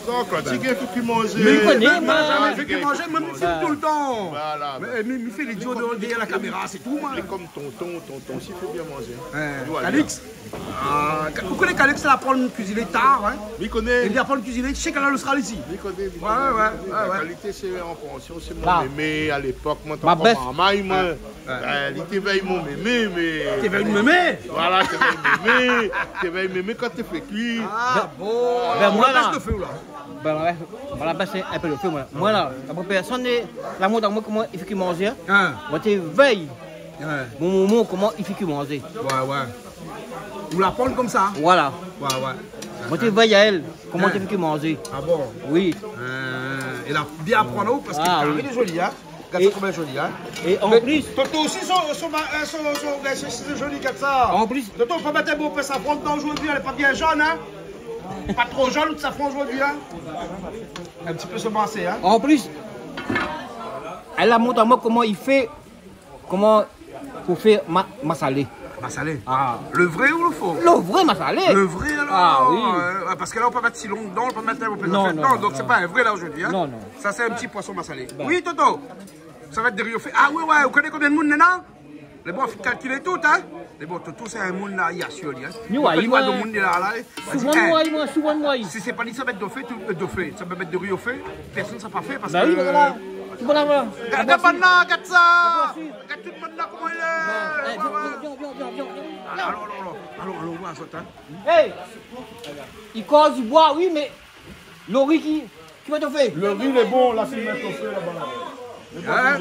Sa, kan ti gingn fé kui manzé. Mé mi koné, moin. Mé zamé fé kui manzé, moin, mi film toultan. Voilà. Mé, mé, mi fé lidiot dèrièr la kaméra, sé tou, moin. Mé konm tonton, tonton osi i fé bien manzé. Hein, Calix. Ah, Ka-, ou koné Calix, la aprann kuiziné tar, hein ? Mi koné. Li la aprann kuiziné shé Kanal Austral isi. Mi koné, mi koné, mi koné. Ouais, ouais, ouais. La kalité, sé an pansion, sé mon mémé, a lépok, moin, ma bèf. Marmay, moin. Ouais. Ben, li té vèy mon mémé, mé... Té vèy mémé ? Voilà, té vèy mémé. Té vèy mémé kan té fé kui. Ah, bon. Ben, moin, la, la bès de fé, la. Ben, ouais. Moin la bès in pé le fé, moin. Moin, la, la pèrsone la mont amoin koman i fé kui manzé, hein. Hein. Moin té vèy. Ouais. Mon momon, koman i fé kui manzé. Ouais, ouais. Ou la aprann konmsa ? Voilà. Ouais, ouais. Moin té vèy aèl, koman i fé kui manzé. Ah bon ? Oui. Euh, é la bien aprann, parske karé lé zoli, hein. Gard sa koman lé zoli, hein. É an plis, Toto osi, son, son, euh, son, son, ben, sé, sé zoli, gard sa. An plis, Toto, pa mèt in bo pé safran dedan zordi, lé pa bien zone, hein. Pa tro zone, out safran zordi, hein. In ti pé somansé, hein. An plis, èl la mont amoin koman i fé Koman pou fé ma-, masalé. Masalé ? Ah. Le vré ou le fo ? Le vré masalé. Le vré, alor ? Ah oui. Euh, ouais, parske la, ou pé pa mèt silon dedan, ou pé pa mèt in pé zafèr dedan, donk sé pa in vré la zordi, hein. Non, non. Sa, sé in ti poison masalé. Ben. Oui, Toto. Sa va èt dori o fé. Ah ouais, ouais, ou koné konbien de moun néna ? Lé bon, fo kalkilé tout, hein. Mé bon, Toto, sé in moun la, i asir ali, hein. Ni, ouais, ou koné, i, ouais, de moun la, la, hein. Souvan, eh, moin, moin, souvan, moin. Si sé pa li, sa va èt do fé, tout, euh, do fé. Sa va mèt dori o fé, pèrsone sa pa fé parske... Bah oui, voilà. Tout le monde là, voilà. Gard, gard bann la, gard sa. Gard tout bann la, koman i lé. Eh, ouais, viens, ouais, viens, viens. Alor, alor, alor, alor, alor, voir sa, hein. Hey, i koz, i boir, oui, mé le ri ki, ki va do fé ? Le ri lé bon, la fine mèt o fé laba. Hein ?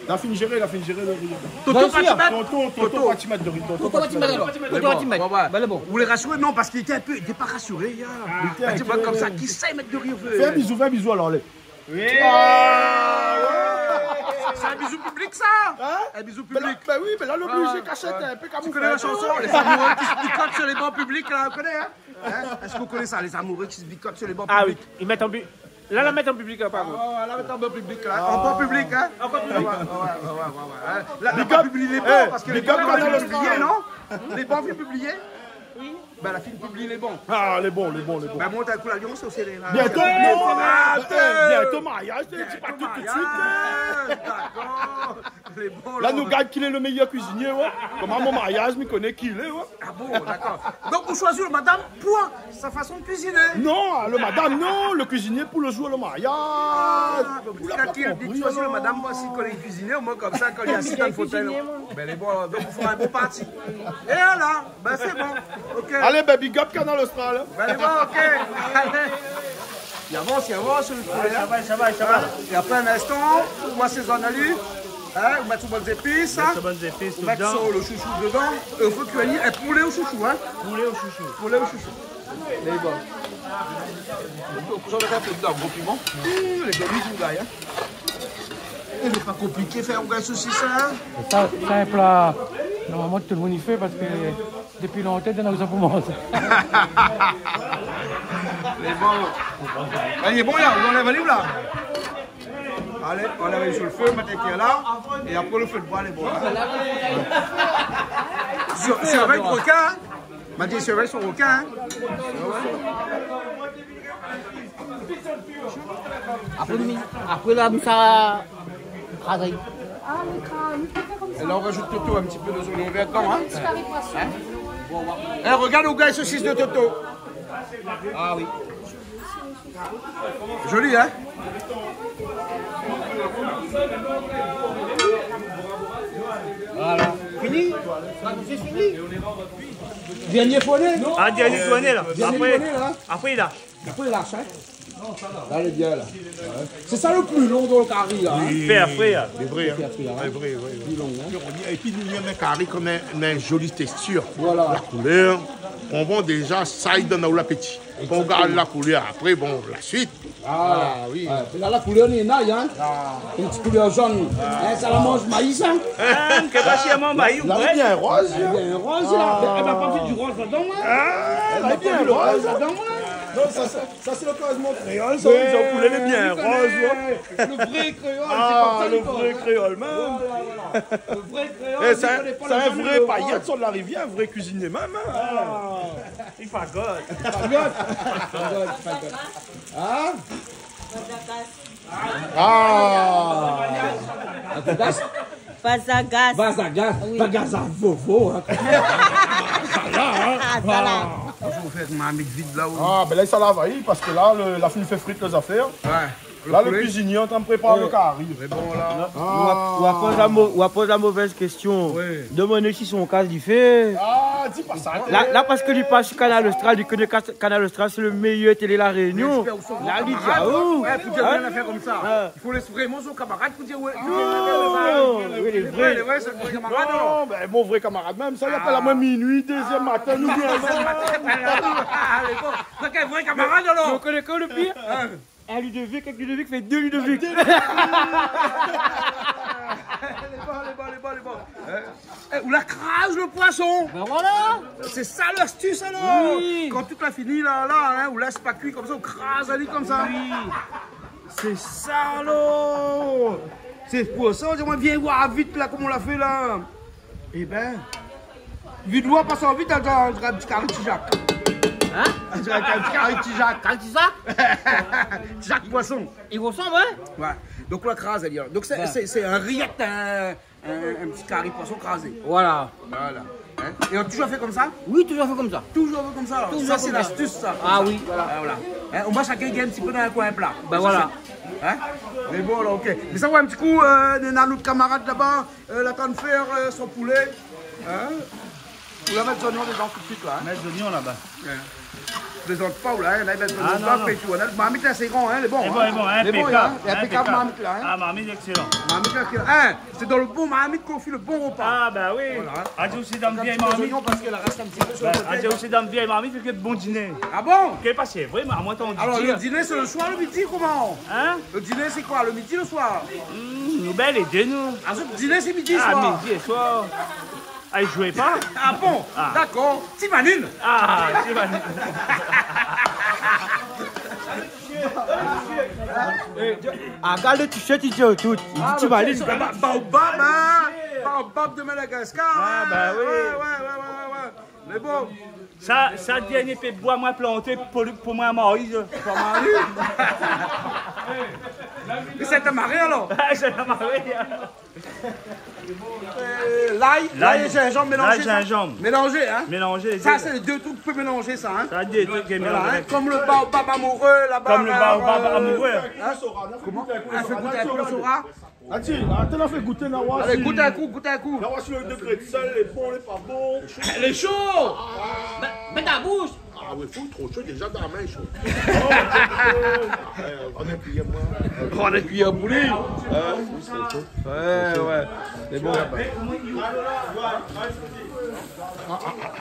La fine zéré. La fine zéré, la fine zéré le ri. Tonton, bien sûr. Tonton, tonton, Tonton. Tonton va ti mèt dori. Tonton va ti mèt alor. Tonton va ti mèt. Ouais, ouais. Ben, lé bon. Ou lé rasiré, non, parske li té in pé, li té pa rasiré, ya. Ah. Li té inkièt konmsa, kisa i mèt dori o fé ? Fé in bizou, fé in bizou alor, alé. Oui. Ah, ouais. Sé in bizou piblik, sa ? Hein ? In bizou piblik. Mé la, ben oui, mé la, lé oblizé, ah, kashèt, ouais, in pé kamouflé. Tu connais la chanson, Les amoureux qui se bicotent sur les bancs publics, là, vous connaissez, hein ? Hein ? Èske ou koné sa, Les amoureux qui se bicotent sur les bancs publics ? Ah oui, i mèt an pi-, la, la mèt an piblik, la, par kont. Ah, ouais, ouais, la mèt an banc public, la. Ah. An banc public, hein ? An banc public. Ouais, ouais, ouais, ouais, ouais. Hein ? La, la pa piblié lé banc, eh, parske lé banc, big up, Kanal Austral, piblié, non ? Lé banc, piblié. Bin, la fine pibli lé bon. Ah, lé bon, lé bon, lé bon. Bin, mont in kou la Lyon, sé o séré la. Bientôt, non, ah, bientôt mariage, té di pa tout, tout de suite. Bientôt mariage, dakor. Lé bon, la, la, nou gard kèl lé le méyèr kuizinié, ouais. Koman mon mariage, mi koné kèl lé, ouais. Ah bon, dakor. Donk, ou shoizi le madam pou sa fason de kuiziné ? Non, le madam, non, le kuizinié pou le jour le mariage. Ah, donk, ou la pa konpri, alor. Shoizi le madam, moin, si koné kuiziné, omoin, konmsa, kan li asiz dan le fotèy, kuizinié, moin. Bin, lé bon, donk, i fo in bon parti. É la, bin, sé bon. OK. Alé, bin, big up Kanal Austral, hein. Bin, lé bon, OK. Alé. I avans, i avans, le poulé, hein. Sa va, sa va, sa va. É apré, in instan, ou asézone ali, hein, ou mèt son bann zépis, hein. Mèt son bann zépis dedan. Ou mèt son, le shoushou dedan. É ou fé kui ali, é poulé o shoushou, hein. Poulé o shoushou. Poulé o shoushou. Lé bon. Donk, ou sa mèt in pé dedan, gro piman. Ouh, lé zoli, rougay, hein. É lé pa konpliké fé rougay sosis, hein. Sa, sé in pla, normalman, tout le moun i fé parske Dopi lontan, dan la ou sa pou manzé. Lé bon. Lé bon, la, ou anlèv ali la. Alé, ou anlèv ali su le fé, mèt ali la. É apré, le fé de boi, lé bon, hein. Sé, sé avèk rokin, hein. Ma di, sé avèk son rokin, hein. Apré, mi, apré la, mi sa kraz ali. Ah, le kraz, mi pé fé konmsa. É la, ou rajout tout, tout, in ti pé de zonion vèr dedan, hein. In ti kari poison. Hein ? Bon, voilà. É, rogard le rougay sosis de Toto. Ah oui. Zoli, hein ? Voilà. Fini ? La sosis fini ? Dernié fourné ? Ah, dernié fourné, la. Dernié fourné, la. Apré, apré, la. Apré, la, sa. La, lé bien, la. Ouais. Sé sa le pli lon dan le kari, la, hein. Oui. Fé fré, hein. Lé vré, hein. Fé fré, hein. Lé vré, oui, oui. Pli lon, hein. É pi, nou néna in kari konm in, in zoli tékstir. Voilà. La koulèr, kan ou voi déza, sa i donn aou lapéti. Exactement. Kan ou gard la koulèr, apré, bon, la suit. Ah, oui. Ouais. Mé la, la koulèr, néna, hein. Ah. In ti koulèr zone. Ah. Hein, sa la manz mayi, sa. Ah, ke pa si amoin mayi, ouais. La, lé bien roz. Lé bien roz, la. Ah. Èl la pa fé du roz dedan, hein. Ah, èl la pa fé du roz dedan, hein. Non, sa, sa, Sa, sé le kréol, mon kréol, sa, oui, ou koné, lé bien roz, ouais. Le vré kréol, sé konmsa, le vré kréol, mèm. Voilà, voilà. Le vré kréol, eh, sé in vré payèt, sort la rivièr, in vré kuizinié mèm, hein. Ah. I fagott. I fagott. I fagott, i fagott. Hein ? Ah. Atras. Vazagas. Vazagas. Oui. Vazagas a vovo, hein. Sa la, hein. Ah, sa la. Ah. Ou fé marmit vid la, oui. Ah, bin la, sa la, oui, parske la, le, la fine fé frit lé zafèr. Ouais. La, le kuizinié lé antrin prépar le kari. Mé bon, la. Ah. Ou la, ou la poz la mo-, ou la poz la movèz késtion. Oui. Demann si son kaz li fé. Ah, di pa sa. La, la, parske li pass Kanal Austral, li koné Ka-, Kanal Austral, sé le méyèr télé La Rénion. Mé j'espère ou son kamarad, la, li di, ah, oh, ouais, pou dir in nafèr konmsa. Ouais. I fo lès vréman son kamarad pou dir, ouais. Non, oui, lé vré. Lé vré, sé in vré kamarad, alor. Non, bin, mon vré kamarad mèm, sa, li apèl amoin minuit, dé zèr matin, nou di ansanm. Ah, lé bon. Donk, in vré kamarad, alor. Ou koné kosa le pir ? Hein ? In Ludovic, avèk Ludovic, fé dé Ludovic. Dé Ludovic. Lé bon, lé bon, lé bon, lé bon. Hein ? Eh, ou la kraz le poison. Bin voilà. Sé sa lastis, alor. Oui. Kan tout la fini, la, la, hein, ou lès pa kui konmsa, ou kraz ali konmsa. Oui. Sé sa, alor. Sé pou sa, ou di amoin, vien voir vit, la, koman ou la fé, la. Eh bin, vid loi, pas vit, dan, dan, dan in ti kari Ti Jak. Hein ? Dan in ti kari Ti Jak. Kari Ti Jak ? Ti Jak poison. I resanm, hein ? Ouais. Donk, la kraz, alor. Donk, sé, ouais, sé, sé in riyèt, in, in, in ti kari poison krazé. Voilà. Voilà. Hein ? É ou la toujour fé konmsa ? Oui, toujour fé konmsa. Toujour fé konmsa, alor. Toujour konmsa. Sa, sé lastis, sa. Ah oui. Voilà, voilà. Hein ? Omoin, shakinn i gingn in ti pé dan in koin pla. Bin voilà. Sa, sé, hein ? Mé bon, alor, OK. Mé sa, ouais, in ti kou, euh, néna nout kamarad laba, euh, la tann fé, euh, son poulé. Hein ? Ou la mèt zonion dedan tout de suit, la, hein ? Mèt zonion laba. Ouais. Plézant pa, ou la, hein, la, i mèt zonion dedan, non, non. Fé tou, hein. Marmit la, sé gran, hein, lé bon, hein. Lé bon, hein, inpékab, inpékab. Marmit la, hein. Ah, marmit ékselan. Marmit la, hein, sé dan le bon marmit k'ou fé le bon ropa. Ah, ba oui. Voilà, hein. Ajout osi dan le vièy marmit. Zonion parske la rès in ti pé su le koté. Ba, ajout osi dan le vièy marmit, fé ke bon diné. Ah bon ? Ke pa sé vré, mé amoin, tann dir. Alor, le diné, sé le soir, le midi, koman ? Hein ? Le diné, sé koi, le midi, le soir ? Hmm, nou, bin, lé dé, nou. Ah, le diné, sé midi, soir. Ah, midi é soir. Ah, i zoué pa ? Ah bon ? Ah. Dakor. Ti Manine. Ah, Ti Manine. Ah, gard le t-shirt, i di tout. I di Ti Manine. Ah, le t-shirt, ba-, baobab, hein. Baobab de Madagascar, hein. Ah, ba oui. Ouais, ouais, ouais, ouais, ouais. Mé bon. Sa, sa dernié pié boi moin la planté pou, pou moin marié, sa. Pou marié. Mé sa té maré alor ? Sa té maré. Euh, lay, lay é zinzanm mélanzé, sa ? Lay, zinzanm. Mélanzé, hein ? Mélanzé, lé dé. Sa sé lé dé truk ou pé mélanzé sa, hein ? Sa, dé truk ki lé mélanzé. Voilà, hein, konm lo baobab amouré laba. Konm lo baobab amouré. Hein ? Koman ? Ah, fé gout in pé, ou sora. Atann, atann, fé gouté, na oir si... Alé, gout in kou, gout in kou. Na oir si lo dégré d'sèl lé bon, lé pa bon. Lé sho. Mé, mé dan la boush. Ah oui, fo tro sho, déza dan la min sho. Oh, euh, rann in kuiyèr, moin. Rann in kuiyèr pou li. Hein ? Ouais, ouais. Mé bon. Ah, ah, ah.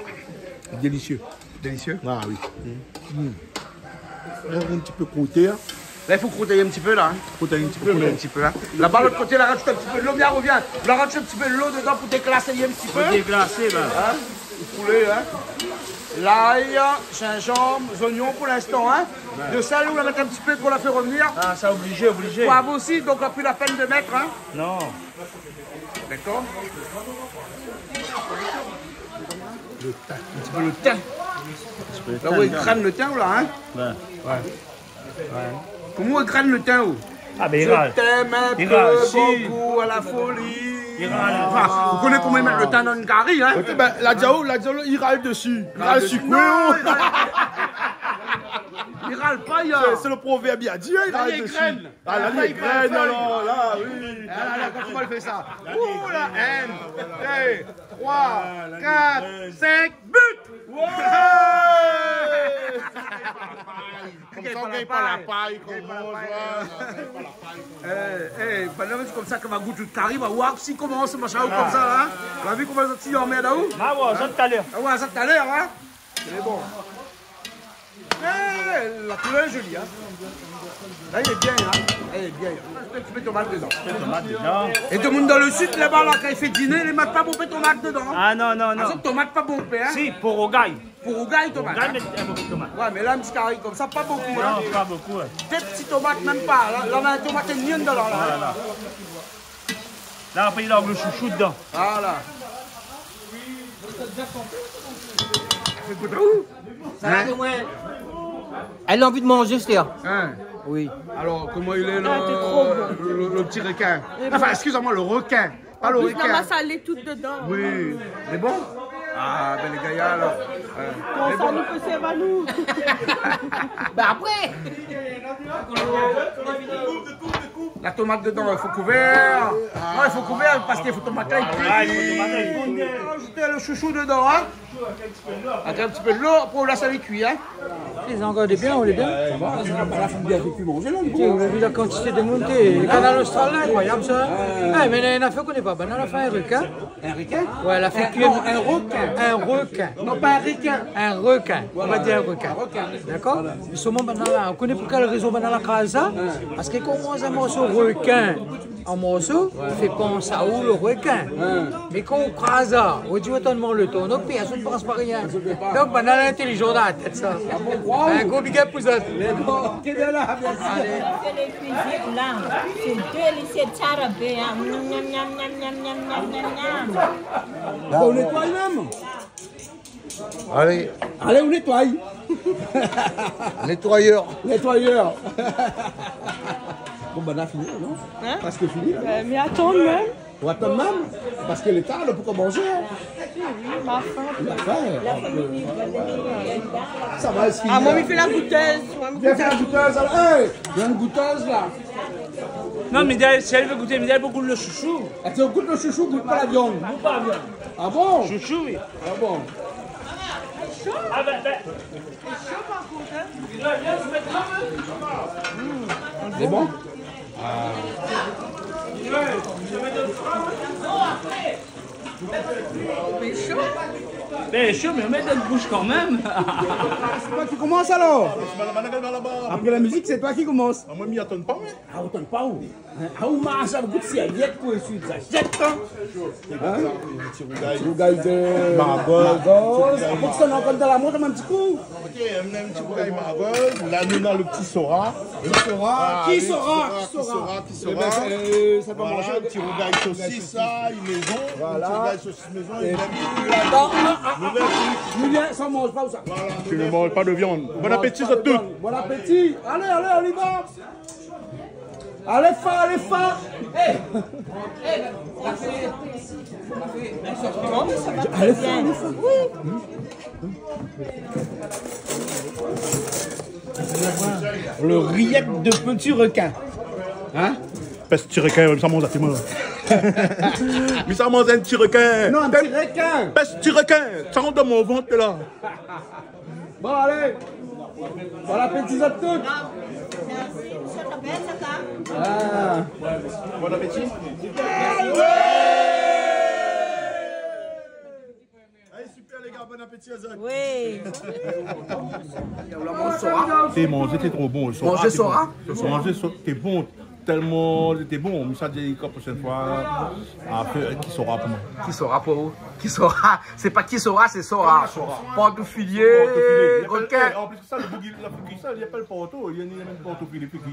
Délisié. Délisié. Ah oui. Mm. La, in ti pé krouté, hein. La, i fo krouté in ti pé, la, hein. Krouté in ti pé, krouté in ti pé, hein. Laba, lot koté, la, razout in ti pé dolo, bien, rovien. La, razout in ti pé dolo dedan pou déglasé in ti pé. Pou déglasé, la. Hein ? Lo poulé, hein. Lay, zinzanm, zoignon pou linstan, hein. Ouais. Lo sèl, ou la mèt in ti pé, ou la fé rovnir. Ah, sa, oblizé, oblizé. Poiv osi, donk, la pi la pèn de mèt, hein. Non. Dakor ? Lo tin. In ti pé lo tin. In ti pé lo tin dedan. La, ou égrèn lo tin, ou la, hein ? Ouais. Ouais. Ouais. Koman ou égrèn lo tin, ou ? Ah, ben, i ral. Je t'aime un peu, beaucoup, à la folie. I ral. Anfin, ou koné koman i mèt lo tin dan in kari, hein ? Ok, ben, la diaou, la diaou, i ral dési. I ral dési. Non, i ral pa, i ral. Sé, sé lo provèrb, i di, hein, i ral dési. La, i égrèn. Ah, la, i égrèn, alor, la, oui. Ah, la, la, koman i fé sa ? Ouh la, in, dé, troi, kat, sink, but ! Ouais ! Konmsa, ou gingn pa la pay, konmsa, ouais. Eh, eh, banna, sé konmsa ke ma gout out kari, ma oir si koman sé machin ou konmsa, la. La vi koman zot i anmèrd aou ? Ah ouais, sa talèr. Ah ouais, sa talèr, hein ? Mé bon. Eh, la koulèr lé zoli, hein. La, lé bien, hein. Lé bien, hein. In ti pé tomat dedan. In ti pé tomat dedan. É demoun dan lo sid laba, la, kan i fé diné, i mèt pa bonpé tomat dedan, hein. Ah non, non, non. Ah, sa, tomat pa bonpé, hein. Si, pou rougay. Pou rougay, tomat, hein. Pou rougay, mèt in bonpé tomat. Ouais, mé la, in ti kari konmsa, pa bonpé, hein. Non, pa bonpé, ouais. Dé ti tomat, mèm pa. La, la, in tomat é dmi dedan, la, hein. Voilà. La, apré, i larg lo shoushou dedan. Voilà. Fé gout aou ? Sa va, hein ? Moin. Èl la anvi manzé, sé sa. Hein ? Oui. Alor, koman i lé, lo, lo, lo ti rekin ? Anfin, ékskiz amoin, lo rekin. Pa lo rekin. An plis, la masalé tout dedan. Oui. Lé bon ? Ah, ben, lé gayar, alor. Konmsa, nou pé sèrv anou. Ben, apré. La tomat dedan, i fo kouvèr. Non, i fo kouvèr parske fo tomat la i kui. Ah, i fo tomat la i kui. Razout lo shoushou dedan, hein. Avèk in ti pé dolo, apré ou lès ali kui, hein. Lé zangard lé bien, ou lé bien. Sa va, sa va, la fine bien kui manzé, la, lé bon. Ou la vi la kantité de moun, té, Kanal Austral la, inkroiyab sa. Eh, mé néna in afèr ou koné pa, banna la fé in rekin. In rekin ? Ouais, la fé kui. Non, in rekin. In rekin. Non, pa in rekin. In rekin. Voilà. On va dire un requin. Un requin. Dakor ? Voilà. Mé solman banna la, ou koné pou kèl rézon banna la kraz sa ? Hein. Parske kan ou manz in morso rekin an morso, i fé pans aou lo rekin. Hein. Mé kan ou kraz sa, ou di, atann, mon lo ton, donk pèrsone i pans pa rien. Donk banna la intélizan dan la tèt sa. Ah bon, waouh. In gro big up pou zot. Mé bon, té bien la, mèrsi. Alé. Sé lé kuizine la. Sé délisié, tsara bé, hein. Miam, miam, miam. Bon, ou nétoy mèm ? Alé. Alé, ou nétoy. Nétoyèr. Nétoyèr. Bon, banna la fini, non ? Hein ? Prèsk fini, la. Euh, mé atann mèm. Ou atann mèm ? Parske lé tar, la, pou komansé, hein. Oui, oui, ma fin. La fin, la fin. Sa va, èské... Ah, moin, mi fé la goutèz. Moin, mi fé la goutèz, alor. Hey, néna in goutèz, la. Non, mé dé, si èl i vé gouté, mé dé, pou gout lo shoushou. Ah, ou gout lo shoushou, ou gout pa la viann. Gout pa la viann. Ah bon ? Shoushou, oui. Ah bon ? Ah, ben, ben. Lé bon ? Ah. Lé sho. Lé sho, mé mèt dan boush kanmèm. Sé toi ki komans, alor ? Apré la mizik, sé toi ki komans. Ah, moin, mi atann pa, mé. Ah, ou atann pa, ou ? Hein, ah, ou marsh avèk out sèrvièt pou ésuiy zasièt, hein ? Hein ? Ti rougay. Ti rougay de margoz. Margoz. Apré, sa, nou ankor dan la mont, in ti kou. Ok, in ti rougay margoz. La, nou néna lo ti sora. Lo sora. Ah, ki sora, ki sora, ki sora. Eh ben, sa, euh, sa va manzé. Voilà, ti rougay sosis, sa, i mézon. Voilà. Ti rougay sosis mézon, i mèt la dan, Ah, ah, ah. Julien, sa i manz pa ou sa ? Voilà, tu ne manges pas de viande. Bon appétit, zot tout. Bon appétit. Allez, allez, on y va. Allez, fa, allez, fa. Allez, fa, allez, fa. Le rillette de petit requin. Hein ? Pès ti rekin, mi sa manz até moin. Mi sa manz in ti rekin. Non, in ti rekin. Pès ti rekin. Sa i rant dan mon vant la. Bon, allez. Bon appétit à tous. Ah. Bon appétit. Allez, super les gars, bon appétit à zot. Oui. Té manzé té tro bon. Manzé sora ? Manzé so-, té bon. Tèlman té bon. Mi sa di, la proshèn foi, a fé, ki sora pou moin ? Ki sora pou ou ? Ki sora ? Sé pa ki sora, sé sora. Sora. Portofilié, rekin. An plis sa, le boug la fé kui sa, li apèl porto, li la mèm portofilié, fé kui.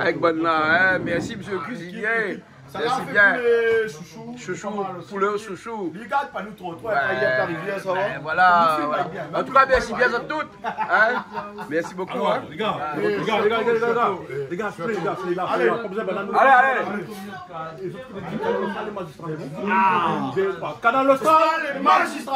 Avèk bann la, hein. Merci, monsieur le cuisinier. Sa la fé bien. Poulet chouchou. Chouchou, poulet chouchou. Li gard pa nou tro, tro. Ouais. Li gard la rivièr, sa va. Ben voilà, voilà. An tou ka, merci bien à tous. Hein ? Merci beaucoup, hein. Lé gars, lé gars, lé gars, lé gars, lé gars, lé gars, lé gars, lé gars, lé gars, lé gars, lé gars, lé gars, lé gars. Allez, allez. Kanal Austral, lé mazistral.